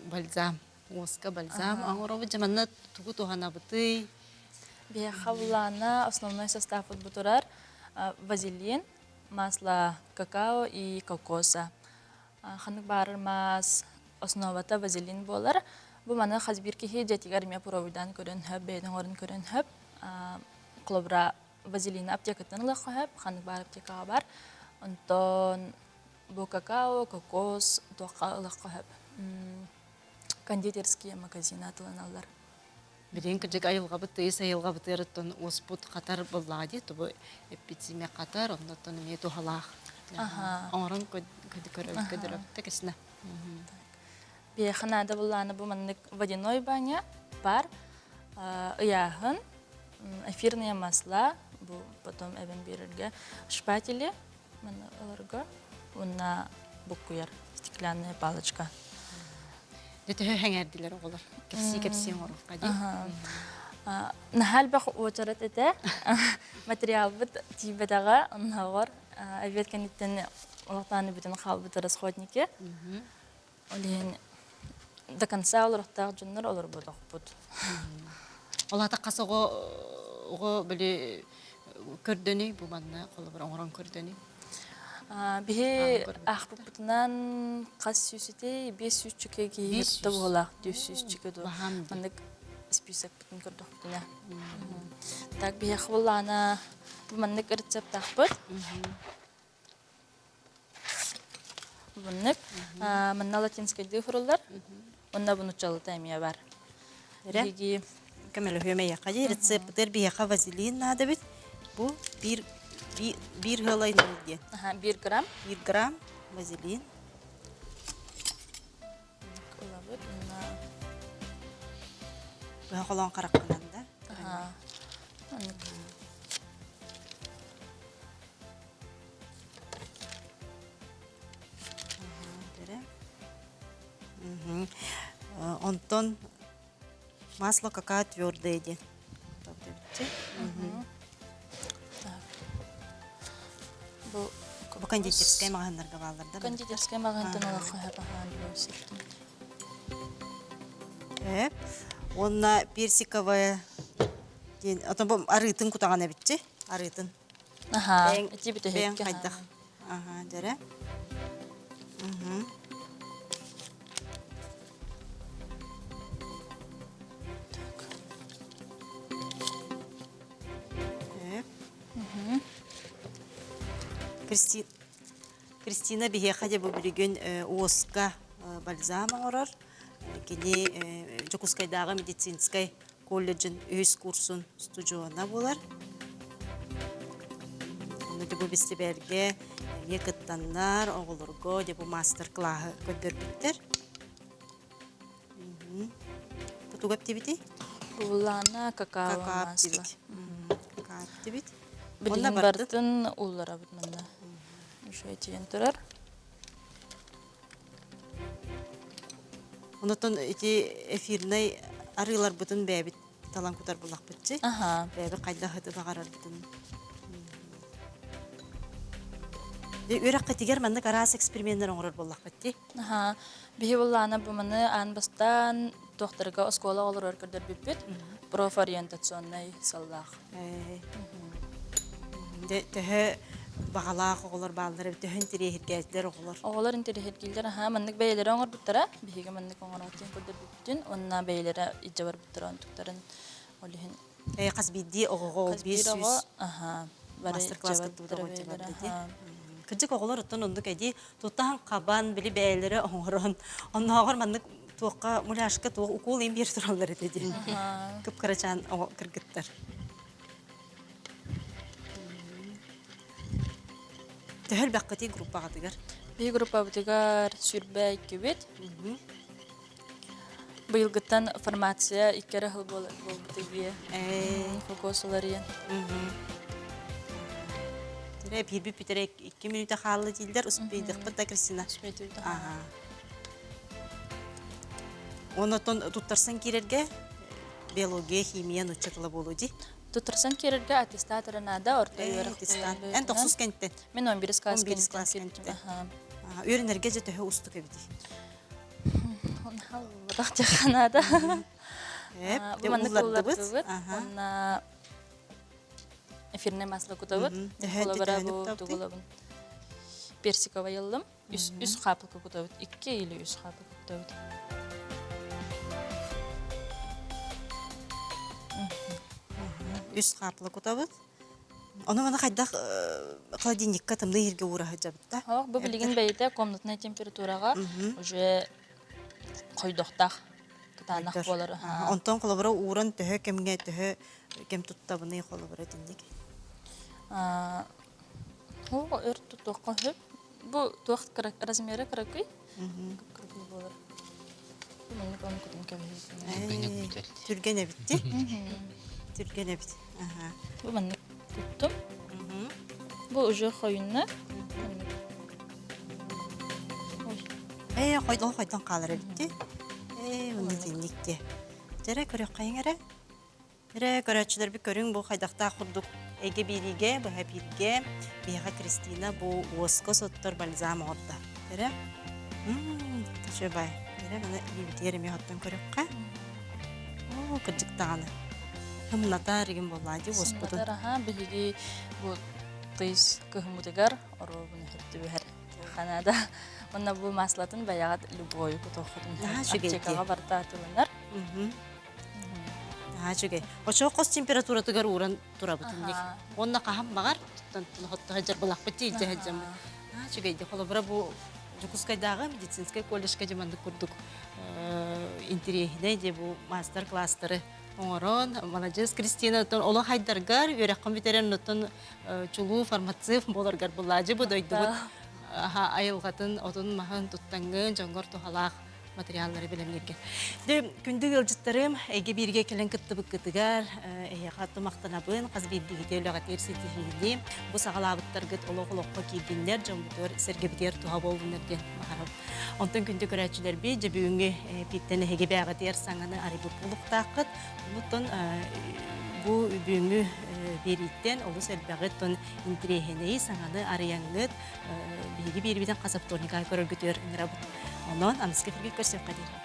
бальзам, уоска бальзам оҥоробут. Дьэ манна тугу туһанабытый? Биһиэхэ булаана основной составпыт бу турар вазелин, масло какао и кокоса. Ханнык баарар маас основата вазелин буолар. Бу маны хас биир киһи дьиэтигэр эмиэ пробуйдаан көрөн хөп, бэйэтин оҥорон көрөн хөп. Холобура, вазелины аптекаттан ылыахха сөп, ханнык баар аптекаҕа бар. Онтон бу какао, кокос туохха ылыахха сөп. Кондитерские магазины атыланаллар. Билигин кырдьык айылҕабыт тыйыс айылҕабытыгар уоспут хатар буоллаҕа дии, тобу эппит хатар, оннуттан эмиэ туһалаах. Оҥорон көрдөрөбүт кэсинэ. Биһиэхэ наада буоллаҕына бу маннык водяной баня бар, ыйааһын, эфирные масла, бу потом эбэн биэрэргэ шпатели манна ыларга уонна буккуйар стеклянная палочка. Дьэ төһө сэҥээрдилэр оҕолор? Кэпсии-кэпсии оҥоруохха дии. Наһаа элбэх уочарат этэ. Материалбыт тиийбэтэҕэ, оннооҕор обед кэнниттэн олохтоон бүтэн хаалбыт расходники. Ол иһин до конца олорохтоох дьоннор олорботохпут. Ол аата хас оҕо оҕо били көрдөнүй бу манна холобур оҥорон көрдөнүй? Биһи аахпыппытынан хас сүүсүтэй 500 киһи кытта буолаах 400 ду маннык списокпытын көрдөхпүтүнэ. Так биһиэхэ буоллаҕына бу маннык рецептаахпыт. Буннык. Манна латинскайдыы суруллар. Онно бунуччалыта эмиэ бар. Биһиги көмөлөһүөм эйиэхэ дии рецептер биһиэхэ вазелин наада эбит. Бу биир биир ыалай диэн. Биир грамм. Биир грамм вазелин. Ылабыт. Быһа холоон хараххынан да. Онтон масло какао твердое диэн. Бу Бу кондитерскай маҕаһыыннарга бааллар да? Кондитерскай маҕаһыынтан олоххо хаһан Э, уонна персиковая диэн, отон бу арыытын кутаҕан эбитчи, арыытын. Аха, Бэйэҥ, ити бэйэҥ бүтэһиккэ хайдах? Аха, дьэрэ. Мгм. Э. Кристи... Кристина биһиэхэ дьэ бу билигин уоска бальзам оҥорор. Кини Дьокуускайдааҕы медицинскэй колледжын үһүс курсун устудьуона буолар. Онно дьэ бу бэстибээлгэ эмиэ кыттаннар, оҕолорго дьэ бу маастар-кылааһы көрдөрбүттэр. Тугу эптибитий? Буллаана какао Какао масло. эптибит. Какао эптибит. Билигин Онно бардын? бартын улларабыт манна. Еще этийэн турар. Онотон ити эфирнэй арыыларбытын бэйэбит талан кутар буллахпытчы. Аха. Бэйэбит хайдах ыты баҕарарбытын. Үөрэххитигэр маннык араас эксперименнэр оҥорор буоллахпыт дии. Аха. Биһи буллаана бу маны аан бастаан туохтарга оскуола олорор көрдөрбүппүт. Профориентационнай сыллаах. Төһө баҕалаах оҕолор бааллар эбит, төһө интэриэһиргээчилэр оҕолор? Оҕолор интэриэһиргииллэр, аһаа, маннык бэйэлэрэ оҥорбуттара, биһиги маннык оҥороот диэн көрдөрбүппүтүн уонна бэйэлэрэ илдьэ барбыттара онтуктарын ол иһин. Э, хас биирдии оҕоҕо ол Хас биир 500 оҕо, аһаа, бары мастер-класс илдьэ кыттыбыт барбыттара оҕо илдьэ бэйэлэрэ, барда дии. аһаа. Кырдьык оҕолор оттон оннук эдии туттаһан хабан, били бэйэлэрэ оҥорон, оннооҕор маннык туохха муляжка туох укуол иин биэр тураллар этэ дии. Кып-кырачаан оҕо кыргыттар. Төһө элбэххитий группаҕытыгар? Биһи группабытыгар сүрбэ иккибит. Быйылгыттан фармация икки эрэ сыл буолбута бие. Фокус уларыйан. Эрэ биирбит бүтэрэ икки мүнүүтэ хаалла дииллэр, успейдыхпыт да Кристина. Успейдыхпыт. Ага. Онотон туттарсан киирэргэ биология, химия, нуучча тыла буолуо дии. Туттарсан киирэргэ аттестат эрэ наада, орто үөрэх Аттестат. Эн тохсус кэнтэн. Мин 11 класс 11 класс кэнтэн. Үөрэнэргэ дьэ төһө устук эбитий? Бутах наада. Эп, Бу маннык уллардыбыт. уллардыбыт. Онна эфирное масло кутабыт. Төһө бу тугулабын. Персиковый ыллым. Үс хаапылка кутабыт. Икки или үс хаапылка кутабыт. Үс хаапыла кутабыт. Ону маны хайдах холодильникка тымныы иһиргэ уура сылдьабыт да? Ох, бу билигин бэйэтэ комнатная температураҕа уже хойдохтоох кытаанах буолар. Онтон холобура ууран төһө кэмҥэ төһө кэм туттабыный холобура итинник? Оо, өр тутуохха сөп. Бу туох размера кыракый? Кыракый буолар. Маннык ону кутун кэбиһиитин. Түргэн эбит дии. Түргэн эбит. Бу маннык туттум. Бу уже хойунна. Ээ, хойдон хойдон хаалар эбит дии. Ээ, мунна итинник дии. Дьэрэ көрүөххэйиҥ эрэ. Эрэ көрөөччүлэрбит көрүҥ бу хайдахтаах курдук эйгэ биэриигэ, быһа бииргэ биһиэхэ Кристина бу уоска соттор бальзам оҥордо. Эрэ үчүгэй. Эрэ маны илиибитигэр эмиэ оттон көрүөххэ. Оо, кырдьык даҕаны. Һымнатар игин буоллаа дии уоспутун. Сымнатар аха биһиги бу тыйыс кыһыммытыгар оруобуна түбэһэр ханада. Онно бу маслатын баяҕат любой кутуоххутун аптекаҕа барда атыланар. Наһаа үчүгэй. Очоо хос температуратыгар ууран турабыт инник. Уонна хаһан баҕар туттан дьарбылахпыт дии илдьэ сылдьаммыт. Наһаа үчүгэй дии. Холобура бу Дьокуускайдааҕы медицинскэй колледжка дьэ маннык курдук интэриэһинэй дьэ бу маастар-класстары оҥорон маладьыас Кристина оттон олох айдаргар үөрэххин бүтэрэн оттон чулуу фармацевт буоларгар буллаадьы бу дойдубут айылҕатын отун-маһын туттаҥҥын дьоҥҥор туһалаах материаллары бэлэмнииргэ. Дьэ, күндү ыалдьыттарым, эйгэ бииргэ кэлэн кыттыбыккытыгар эһиэхэ тумахтанабын, хас биирдиигитэ үлэҕитигэр ситиһиини, бу саҕалаабыттаргыт олох-олоххо киирдиннэр, дьоммутугар, сэргэбитигэр туһа буоллуннар диэн баҕарабын. Онтон күндү көрөөччүлэрбит, дьэ бүгүҥҥү пииттэн эһиги бээҕитигэр саҥаны арыйбыт буолуохтааххыт. Онтон бу бүгүҥҥү биэрииттэн олус элбэҕи оттон интириэһинэйи саҥаны арыйаҥҥыт, биһиги биэрибитин хас оптуорньука көрөргүтүгэр ыҥырабыт. Онон аныгыскы эфиргэ көрсүөххэ диэри.